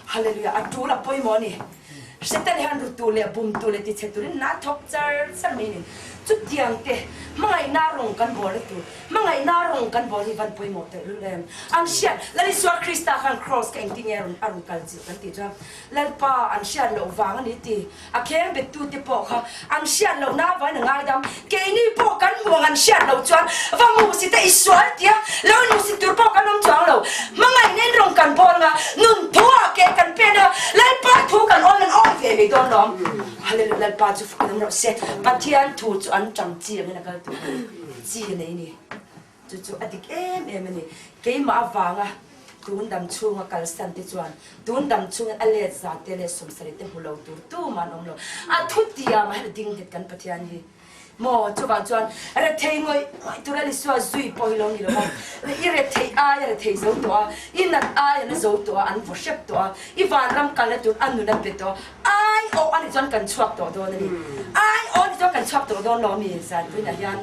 Hallelujah, a tul a pawimawh a ni. Satan hian rutu leh bumtu leh tichhe turin hna thawk char char mai a ni. Chutiang te, hmangaihna rawng kan bawl a tur, hmangaihna rawng kan bawl hi van pawimawh teh lul em? An hriat, Lal Isua Krista khan Kraws kha engtin nge a rawn a rawn kal chilh kan tih chuan, Lalpa an hriat loh vang a ni ti. A kheng bettu te pawh kha an hriat loh na vain a ngaidam. Keini pawh kan hmuh ang an hriat loh chuan va hmuhsit a i sual tia lo inhmuhsit tur pawh kan awm chuang lo. Hmangaihna in rawng kan bawl anga nun thu ah ke kan pen a, Lalpa thu kan awn an awn ve mai dawn lawm. Hallelujah Lalpa chu fak in awm rawh se. Pathian thu chu an tang chi angin a kal tur chi a nei ni. Chu chu a dik em em a ni. Keimah avanga tun dam chhunga kalsan te chuan tun dam chhungin a let za te leh sawmsarih te hmu lo tur tumah an awm lo. A thutiamah hian a ding nghet kan Pathian hi. Maw chuvang chuan rethei ngawih ngawih tura Isua zui pawh hi lo ni lo va. I rethei aia rethei zo tawh a, i nat aia na zo tawh a, an vaw hrep tawh a, i vanram kalna tur a nun a pe tawh a, ai awh a nih chuan kan chhuak tawh dawn a ni. Ai awh a nih chuan kan chhuak tawh dawn lo a mi zanpuiinah hian.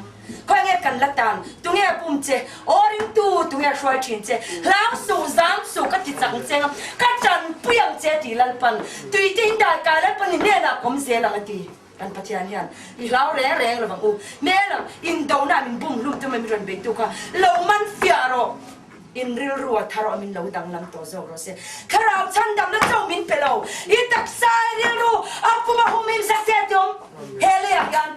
Khawi nge kan la tan? Tunge a pum che? Aw ringtu, tunge a hruai thin che? Hlau suh, zam suh, ka ti chak ang che nga, ka tanpui ang che ti Lalpan. Tui te in dai kai Lalpan i hnenah kawm zel ang a ti. Kan Pathian hian i hlau reng reng lovang u. Hmel ang, indona min bum hlum tum a min rawn beitu kha lo man fiah rawh. In rilru a thar awm in lo danglam tawh zawk rawh se. Thlarau chhandamna chauh min pe lo. I taksa i rilru a pum a hum him sa se ti awm he leiah hian.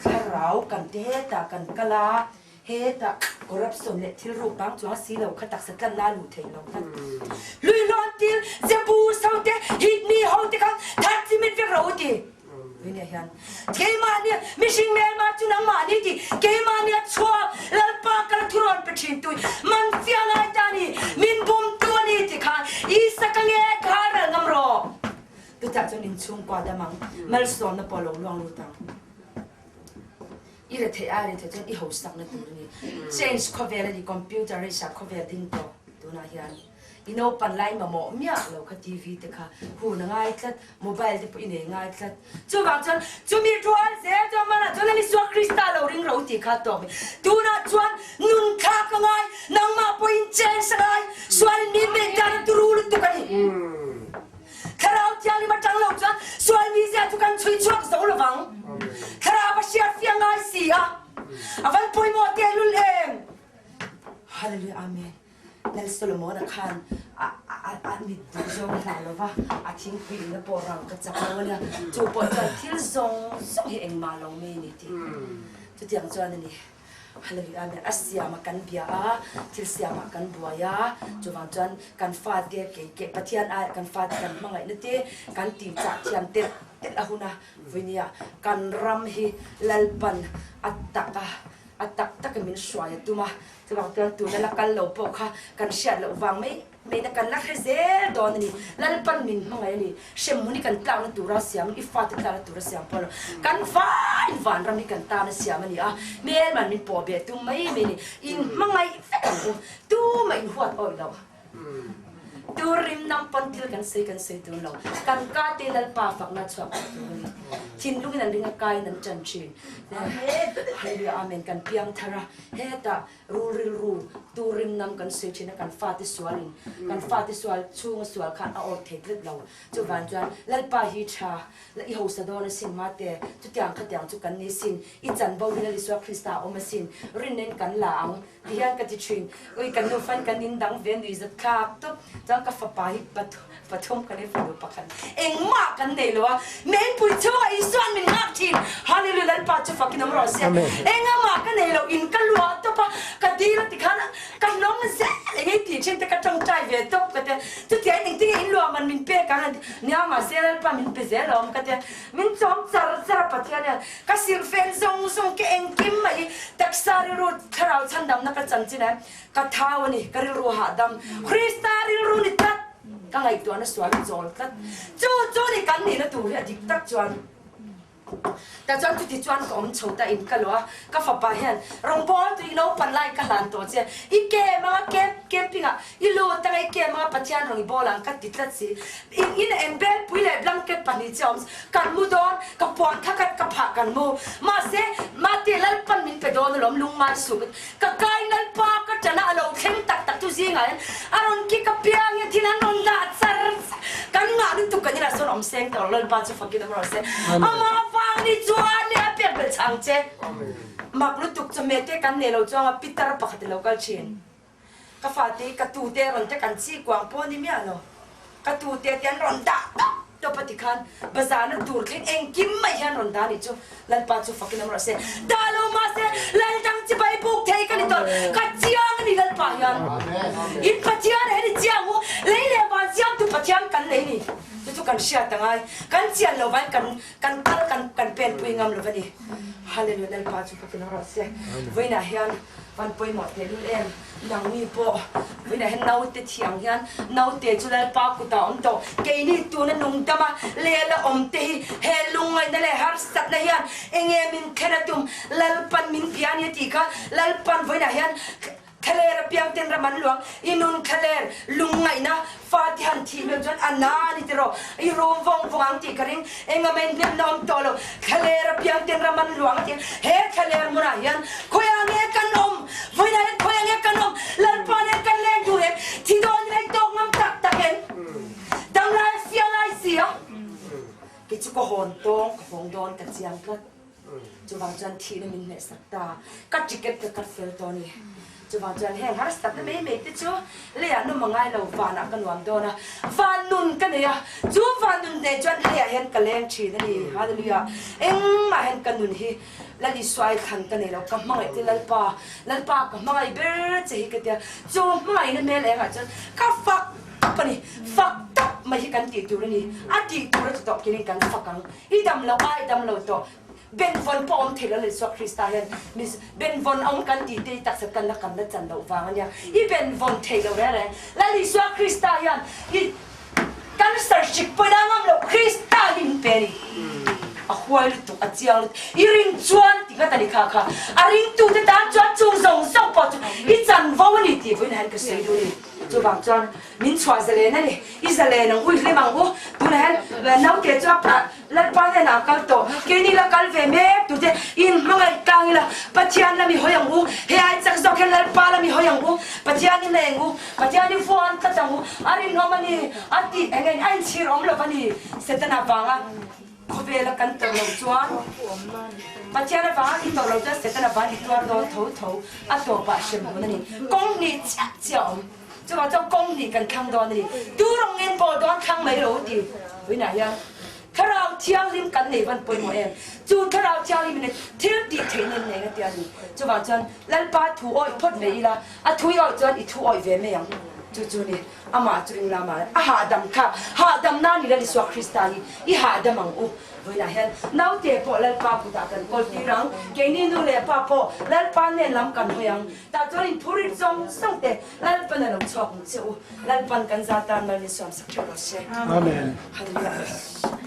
Thlarau kan te hetah kan kal a, hetah corruption leh thil ruk bang chuang si lo kha taksa tlanna a luh theih lo tlat. Hluihlawn til, Jebus ho te, Hitmi ho te khan thar chimit vek rawh u ti. Tui hian keimahni mihring hmelma chu nangmahni ti, keimahni a chhuak Lalpa kal thurawn pe thin tui man fiah ngai ta ni, min bumtu a ni ti khan Isaka nge kha ral ngam rawh. Chutah chuan inchhungkua dam ang, malsawmna pawh a lo luang lut ang. I retheih ai retheih chuan i hausakna tur a ni. Change khawvel a ni, computer a isa khawvel ding tawh tunah hian. I naupan lai mamawh miah lo kha TV te kha hun a ngai tlat, mobile te pawh i nei ngai tlat. Chuvang chuan chumi rual zel chuan hmanah chuan Lal Isua Krista lo ring ro tih kha a tawk. Tunah chuan nun thlak a ngai, nangmah pawhin change a ngai, sualin min beih dan a turu lutuk a ni. Thlarau Thianghlim atang lo chuan sual mizia chu kan chhui chhuak zo lovang. Thlarau a hriat fiah ngai si a, a van pawimawh tehlul em? Hallelujah Amen. Lal Solomon-a khan a a mit duh zawng a hlah lo va, a thingpui inna pawh rang ka chak lo a nia. Chu pawh chuan thil zawng zawng hi engmah lo mai a ni tih. Chutiang chuan a ni. Hallelujah Amen. A siamah kan bia a, thil siamah kan buai a, chuvang chuan kan fate kei keh Pathian aiah kan fate kan hmangaihna te kan tih chah thiam telh telh a hun a, Vawinia kan ram hi Lalpan a tak a, a tak takin min hruai a tum a, chuvang chuan tuna la kal lo pawh kha kan hriat loh vang mai maiin kan la hre zel dawn a ni. Lalpan min hmangaih a ni. Hremhmun hi kan tlakna tura siam, i fate tlakna tura siam pawh a lo. Kan vain vanram hi kan tana siam a ni a, hmelman min pawh beh tum mai mai a ni. In hmangaih vek ang u, tumah in huat awih loh. Tur rim nam pawn thil kan sawi kan sawi tur lo. Kan ka te Lalpa fakna chhuak thei tur a ni. Thinlungin an ring a kaiin an ṭan ṭhin. Hallelujah Amen kan piang thar a, hetah rul rilru tur rim nam kan sawi ṭhin a, kan fate sualin kan fate sual chhunga sual khan a awt thei tlat lo. Chuvang chuan Lalpa hi ṭha la i hausa dawn asin mate, chutiang khatiang chu kan ni sin, i chanvo hi Lal Isua Krista a awm asin, rinnain kan la ang. Ti hian ka ti thin. Ui ka nu fan kan in dang ve nui zat thlak tawp. Chuan ka fapa hi pathum kan i fanu pakhat. Engmah kan nei lo a. Mengpui chhungah Isua'n min nghak thin. Hallelujah Lalpa chu fakin awm rawh se. Engamah ka nei lo in ka luah tawp a. Ka dil a ti khan ka hlawm zel eng ei tih thin te ka tawngtai ve tawp ka tia. Chutiang in engtin nge in luah man min pek ang a ti. Nia mahse Lalpa min pe zel awm ka tia. Min chawm char char a Pathian hian ka silhfen zawng zawng ke engkim mai hi taksa rilru thlarau chhandamna ka chanchin a ka thau a ni ka rilru hahdam Krista rilru ni tlat ka ngaihtuahna sual a chawl tlat chu chu ni kan nihna tur hi a dik tak chuan tah chuan chuti chuan ka awm chho ta in ka luah a ka fapa hian rawngbawl tui naupan lai ka hlan tawh che i kem anga camping ah I lut anga i kem anga Pathian rawn i bawl ang ka ti tlat si. In in eng belpui leh blanket pahnih che awm kan mu dawn, ka puan kha ka ka phah kan mu. Mahse, Mate Lalpan min pe dawn alawm lungngai suh ka ti. Ka kai Lalpa ka ṭana a lo thleng tak tak chu zingah hian a rawn kik apiang hian thil an rawn dah char char. Kan ngah lutuk kan inah sawn awm seng tawh Lalpa chu fakin awm rawh se. Amah avang ni chuan nia pek belh chhang che. Mak lutuk chawhmeh te kan nei lo chuang a pitar pakhat i lo kal ṭhin. Ka fate, ka tute rawn te kan chi kuang pawh ni miah lo. Ka tute te an rawn dah tawp tawp a tikhan bazarna tur thleng engkim mai hian rawn dah anih chu Lalpa chu fakin awm rawh se. Dah lo mahse Lal dang chibai buk thei ka ni tawh. Ka chiang a ni Lalpa hian. In Pathian he ni chiang u, lei leh van siamtu Pathian kan nei ni. Chu chu kan hriat a ngai. Kan chian lo vain kan kan kal kan kan pen pui ngam lo va ni. Hallelujah Lalpa chu fakin awm rawh se. Vawiinah hian Van pawimawh tehlul em? Nangni pawh vawiinah hian naute thiang hian naute chu Lalpa kutah awm tawh. Keini tuna nungdama lehla awm te hi he lungngaihna leh harsatna hian enge min thlen a tum? Lalpan min bia a ni a tih kha Lalpan vawiinah hian thlaler apiang ten ram an luang. I nun thlaler lungngaihna Fate han thih meuh chuan a na a ni tiraw? I rum vawng vawng ang tih ka ring. Enga mai hnemna awm tawh lo. Thlaler apiang ten ram an luang a ti. He thlaler hmunah hian khawiah nge kan awm? Vawiinah hian khawiah nge kan awm? Lalpa nen kan leng duh em? Thi dawn ila i tawk ngam tak tak em? Damlai a fiah lai si a. Kei chu ka hawn tawng, ka hawng dawn ka chiang tlat. Chuvang chuan thihna min hnehsak ta, ka ticket ka cut fel tawh a ni. Chuvang chuan heng harsatna mai mai te chu leiah nawm a ngai lo, vanah ka nuam dawn a, van nun ka nei a, chu van nun hneh chuan leiah hian ka leng thin a ni. Hallelujah! Engmah hian ka nun hi Lal Isua ai thlan ka nei lo, ka hmangaih te Lalpa, Lalpa ka hmangaih ber che hi ka tia, chu hmangaihna hmel engah chuan ka fak tawp a ni, fak tawp mai hi kan tih tur a ni, a tih tur a ti tawp kinin kan fak ang. I dam lo a, i dam lo tawh. Benvawn pawh awm thei lo Lal Isua Krista hian mis benvawn awm kan tih te hi taksa tan la kan la chan loh vang a nia. I benvawn thei lo reng reng. Lal Isua Krista hian i cancer hrik pawhin a ngam loh Krista hi min pe a ni. A huai lutuk, a chiang lutuk. I ring chuan ti nghat a ni kha kha. A ringtute tan chuan chung zawng zawng pawh chu i chanvo a ni tih vawiin hian ka sawi duh a ni. Chuvang chuan min chhuah zalen a ni. I zalen ang u, i hlim ang u. Tunah hian naute chu a Lalpa hnenah a kal tawh. Keini la kal ve mek tute in hmangaih tlang ila Pathian lam i hawi ang u. He ai chak zawk hian Lalpa lam i hawi ang u. Pathian i hleng u. Pathian i vuan tlat ang u. A rinawm a ni. A tih eng eng a inchhir awm lo va ni. Setana vanga. Khawvela kan tawrh loh chuan Pathian avanga i tawrh loh chuan Setana van i tuar dawn tho tho a tawpah hrem hun a ni. Kawng hnih chiah chiah a awm. Chuvang chuan kawng hnih kan thlang dawn a ni. Tu rawng ngen pawh dawn thlang mai lo ti vawiinah hian Thlarau Thianghlim kan nei van pawimawh em? Chu Thlarau Thianghlim in thil tih theihna in nei a ti a ni. Chuvang chuan Lalpa thu awih phawt ve ila, a thu i awih chuan i thu awih ve mai ang. Chu chu ni. Amah chu ring lama a hahdam kha hahdam nan ila Isua Krista hi i hahdam ang u. Vawiinah hian naute pawh Lalpa kutah kan kawl tir ang, keini nu leh pa pawh Lalpa nen lam kan hawi ang. Tah chuan in phurit zawng zawng te Lalpan a lo chhuak ang che u. Lalpan kan za tan mal min suam sak theuh rawh se. Amen. Hallelujah.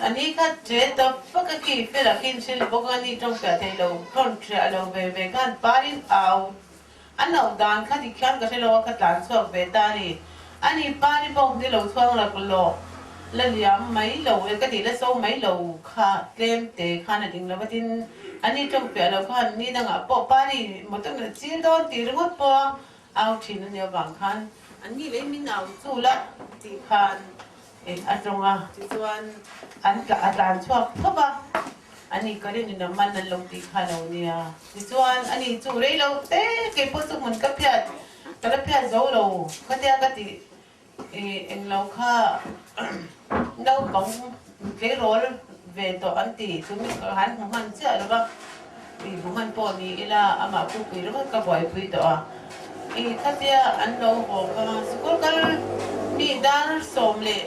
Ani kha che tawp vak a khi fel a khin hrilh bawk a ni tawng fiah thei lo thawn hriah lo ve ve khan parin au an auh dan kha dik hian ka hre lo a ka tlan chhuak ve ta a ni. Ani pari pawh ni lo chhuang rak lawk la liam mai lo e ka tih la so mai lo kha tlem te khan a ding lo va tin ani tawng fiah lo khan ni dangah pawh pari motor in a chil dawn tih ringawt pawh a au thin a nia vang khan an ni leh min au chu la tih khan a tawng a tichuan an a tlan chhuak phawp a ani ka rin in a man an lo tih kha lo nia tichuan ani chu rei lo te keipawh chu hmun ka phiat Ka la phiat zo lo khatia ka tih englo kha naupang tleirawl ve tawh an ti chu mi ka han hmu hman chiah lo va, i hmu hman pawh ni ila amah pupui ringawt ka buaipui tawh a, i khatia an lo haw kha sikul kal mi dar 10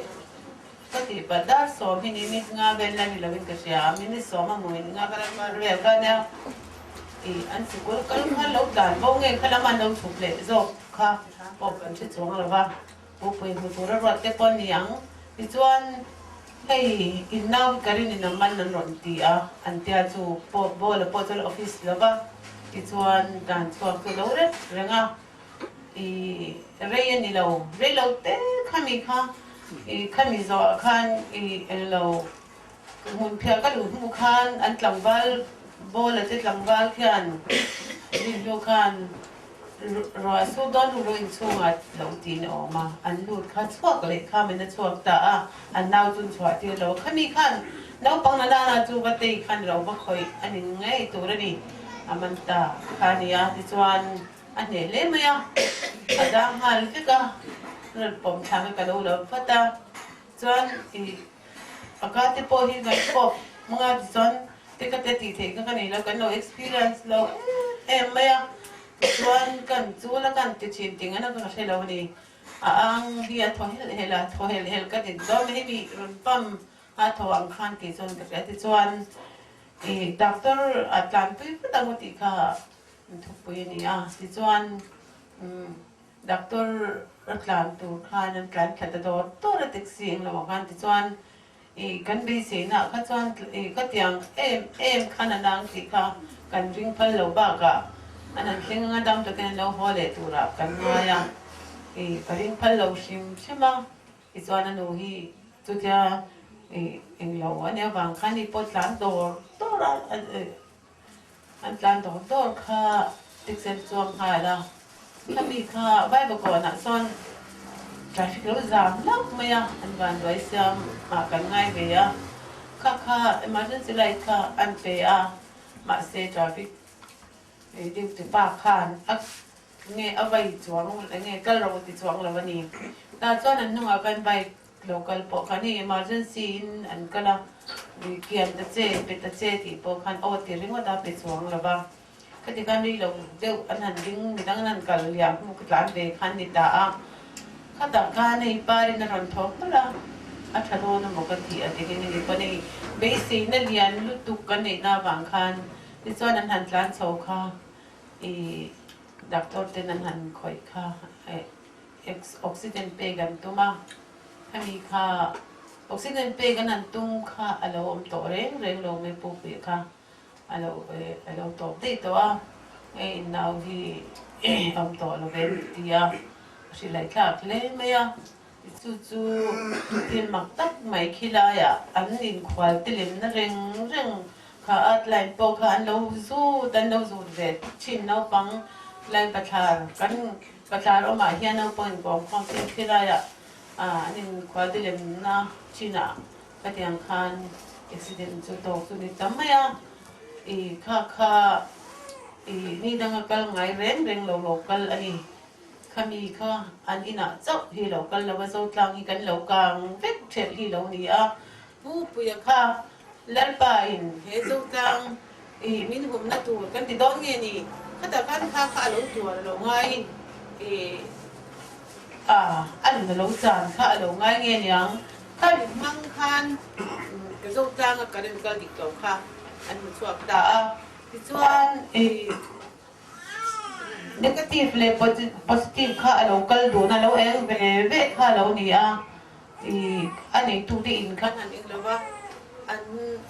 ka tih pah dar 10 hi ni minute nga vel la ni lovin ka hria a, minute 10 a hmuin nga ka la kal vel kha nia. Ih, an sikul kal kha lo tlan bo nge kha lam an lo chhuk leh zawk kha pawh kan hre chuang lo va, pupui hmu tur a ruat te pawh ni ang. Tichuan, hei in nau hi ka rin in a man an rawn ti a, an tia chu pawh ball a pawh chu a la office lo va, tichuan dan chhuak chu lo rep reng a, ih rei a ni lo, rei lo te khami kha ih khami zawhah khan ih englo Hmun phiah ka luh hnu khan an tlangval bawla te tlangval khian rinhnu khan ruah su dawn ru ru inchhungah lo tiin a awm a, an lut kha chhuak leh kha min a chhuak ta a, an nau chu an chhuah tir lo a, khami khan naupang na nana chu va tei khan lo va khawih a ni ngei tur a ni, a man ta kha a ni a, tichuan a hneh hle mai a, a dang nghal vek a, rawn pawm thlang hi ka lo lo vat a, chuan ih. Paka te pawh hi ngaih pawp hmanga tichuan te ka te tih theih kha ka nei lo, kan lo experience lo em em mai a, tichuan kan chul a kan ti thin ting a na ka hre lo a ni. A ang hi a thaw helh helh a, thaw helh helh ka ti dawn a, hemi rawn pump a thaw ang khan tih chuan ka hria. Tichuan i doctor a tlanpui vat ang u tih kha thupui a ni a, tichuan doctor a tlan tur khan an tlan thla ta dawr dawr a taxi eng lo ah khan tichuan i kan beiseina ah kha chuan i ka tiang em em khan a nang tih kha kan ring phal lo bakah an han thleng anga dam takin an lo haw leh turah kan ngai a, i ka ring phal lo hrim hrim a, tichuan a nu hi chutia i englo a nih avang khan i pawh tlan dawr dawr a An tlan dawr dawr kha taxi an chuang nghal a, khami kha Vaivakawnah chuan traffic lo zam hlauh mai a, an vanduai siam ah kan ngai ve a, kha kha emergency light kha an pe a, mahse traffic duty pa khan a nge a vai chuang nge kal rawh u ti chuang lo a ni. Tah chuan an hnungah khan bike Lo kal pawh khan hei emergency in an kal a, kian ta che, pe ta che tih pawh khan aw ti ringawt a pe chuang lo va. Khati khan rei lo deuh an han ding, midang an han kal liam hmu ka tlan ve khan ni ta a. Khatah khan hei parin a rawn thaw hmul a, a tha dawn emaw ka ti a ti khin hemi pawn hei beiseina lian lutuk kan neihna avang khan tichuan an han tlan chho kha i doctor ten an han khawih kha Oxygen pek an tum a, hemi kha oxygen pek an han tum kha a lo awm tawh reng reng lo mai pukpui kha a lo a lo tawp daih tawh a, hei in nau hi awm tawh lo ve ti a, a hrilh thlak hle mai a, chu chu thil mak tak mai khilaiah an inkhual te lemna reng reng kha at line pawh kha an lo zut an lo zut ve thin naupang line pathlar kan Patlar awmah hian naupang inkawm khawm thil khilaiah an inkhual dilemna chinah khatiang khan accident chu tawk chu ni ta mai a, i kha kha i ni danga kal ngai reng reng lo lo kal a ni. Khami kha an inah chauh hi lo kal lo a, Zotlang hi kan lo kang vek thelh hi lo ni a, Pu Puia kha Lalpa in he Zotlang i min humna tur kan ti dawn nge ni? Khatah khan kha kha a lo tuar a lo ngai i a a nun a lo chan kha a lo ngai nge niang? Kha rin hmang khan ka Zotlanga current kal dik lo kha an hmu chhuak ta a, tichuan i negative leh positive kha a lo kal dun a, lo eng ve ve kha a lo ni a. I a neitute in khan an eng lo va, an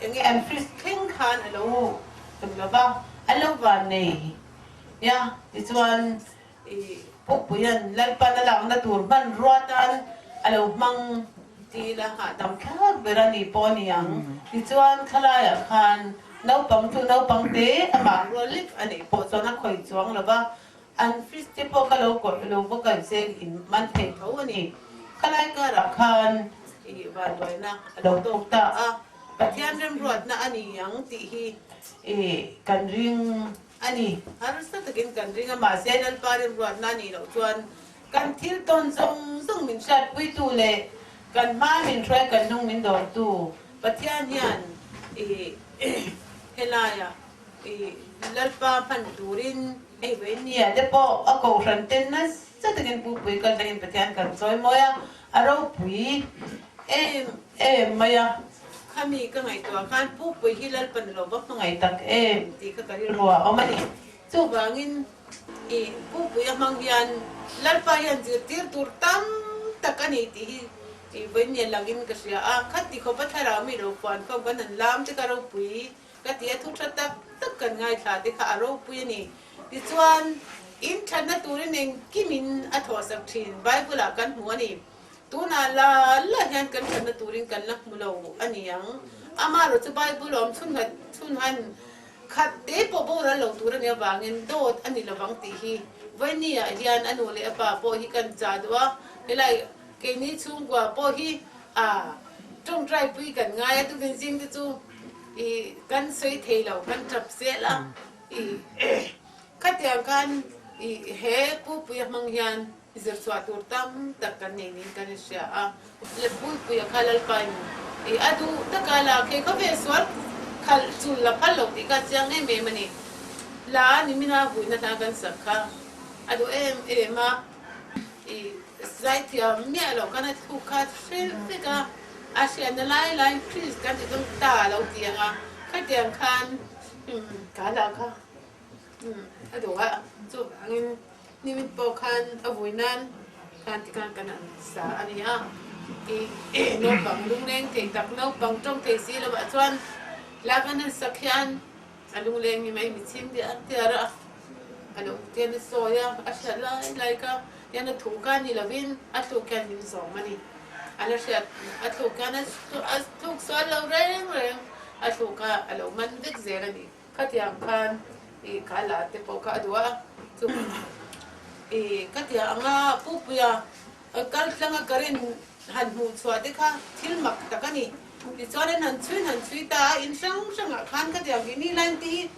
eng nge an fridge thleng khan a lo eng lo va, an lo van nei nia. Tichuan i pukpuian Lalpan a lakna tur hmanrua tan a lo hmang ti ila hahdam thlak ber a ni pawh a ni ang. Tichuan thlalaiah khan naupang chu naupang te amah rual lek a neih pawh chuan a khawih chuang lo va, An fridge te pawh ka lo kawrh lo va kal se in man thei tho a ni. Khalai karah khan i vanduaina a lo tawk ta a, Pathian remruatna a ni ang tih hi i kan ring a ni. Harsa takin kan ring a, mahse Lalpa remruatna a nih loh chuan kan thil tawn zawng zawng min hriatpuitu leh kan hma min hruai kan hnung min dawrtu Pathian hian i helaiah I Lalpa hman turin hei vawi nia te pawh a kohhran ten nasa takin pupui kal tangin Pathian kan chawi mawi a, a ropui em em mai a. Khami ka ngaihtuah khan pupui hi Lalpa ni lo va hmangaih tak em tih kha ka rilru ah a awm a ni. Chuvangin i pupui a hmang hian Lalpa hian zirtir tur tam tak a ni tih hi i vawi nia langin ka hria a. Khati khawpa thlarau mi lo fuan khawm kan han lam te kha ropui Ka ti a, thu tha tak tak kan ngaithla te kha a ropui a ni. Tichuan, in thatna turin engkimin a thawhsak thin Bible-ah kan hmu a ni. Tunah la la hian kan thatna turin kan la hmu lo a ni ang. Amaherawh chu Bible awm chhun han chhun han khat te pawh boral lo tur a nih avangin dawt a ni lovang tih hi Vawinia hian a nu leh a pa pawh hi kan chah duh a, helai keini chhungkua pawh hi a tawngtai pui kan ngai a, tukin zing te chu I kan sawi thei lo, kan tap zel a, i khatiang khan i he Pupuia hmang hian zirchhuah tur tam tak kan nei niin kan inhria a, Pupuia kha Lalpain i a duh taka lak hi khawvel sual Khalh chul la phal lo tih kha chiang em em a ni. Hla nimina vuina hla kan sak kha a duh em em a, i zaithiam miah loh khan a thluk kha hrilh vek a, a hriatna lai lai Chris kan ti dawn ta a lo ti ang a, khatiang khan ka la kha a duh a, chuvangin nimin pawh khan a vui nan khan tikhan kan han sa a ni a, i naupang lungleng thei tak naupang tawng thei si lovah chuan hla kan han sak hian A lungleng ni mai mi chhing diar diar a, a lo tian a sawi a, a hriat lai lai kha tian a thu kha ni lovin a thluk hian min zawm a ni. A la hriat a thluk hian a thluk sual lo reng reng, a thluk kha a lo man vek zel a ni. Khatiang khan ih kha la te pawh kha a duh a, chu ih khatiang anga Pupuia kal tlanga current han hmuh chhuah te kha thil mak tak a ni. Tichuan an han chhuin han chhui ta a, in hrang hrangah khan khatiang tih ni line te hi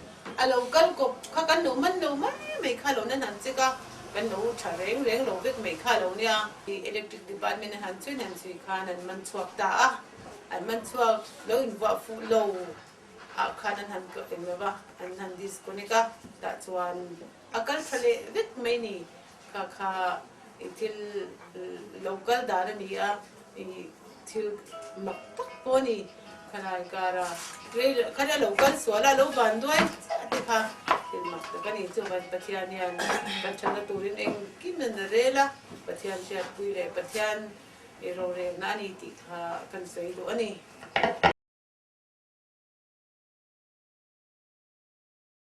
a lo kal kawp kha kan lo man lo mai mai kha lo nan han check a, kan lo tha reng reng lo vek mai kha lo nia. Electric department an han chhuin han chhui khan an man chhuak ta a, an man chhuak lo invuah fuh lo ah khan an han eng lo va, an han disconnect a, tah chuan a kal tha leh vek mai ni. Kha kha i thil lo kal dan a ni a, i thil mak tak pawh a ni. Khalai kara trailer kha a lo kal sual a, a lo van duai chiah te kha thil mak tak a ni. Chuvan Pathian hian kan thatna turin engkim an rel a, Pathian hriatpui leh Pathian i rorelna a ni tih kha kan sawi duh a ni.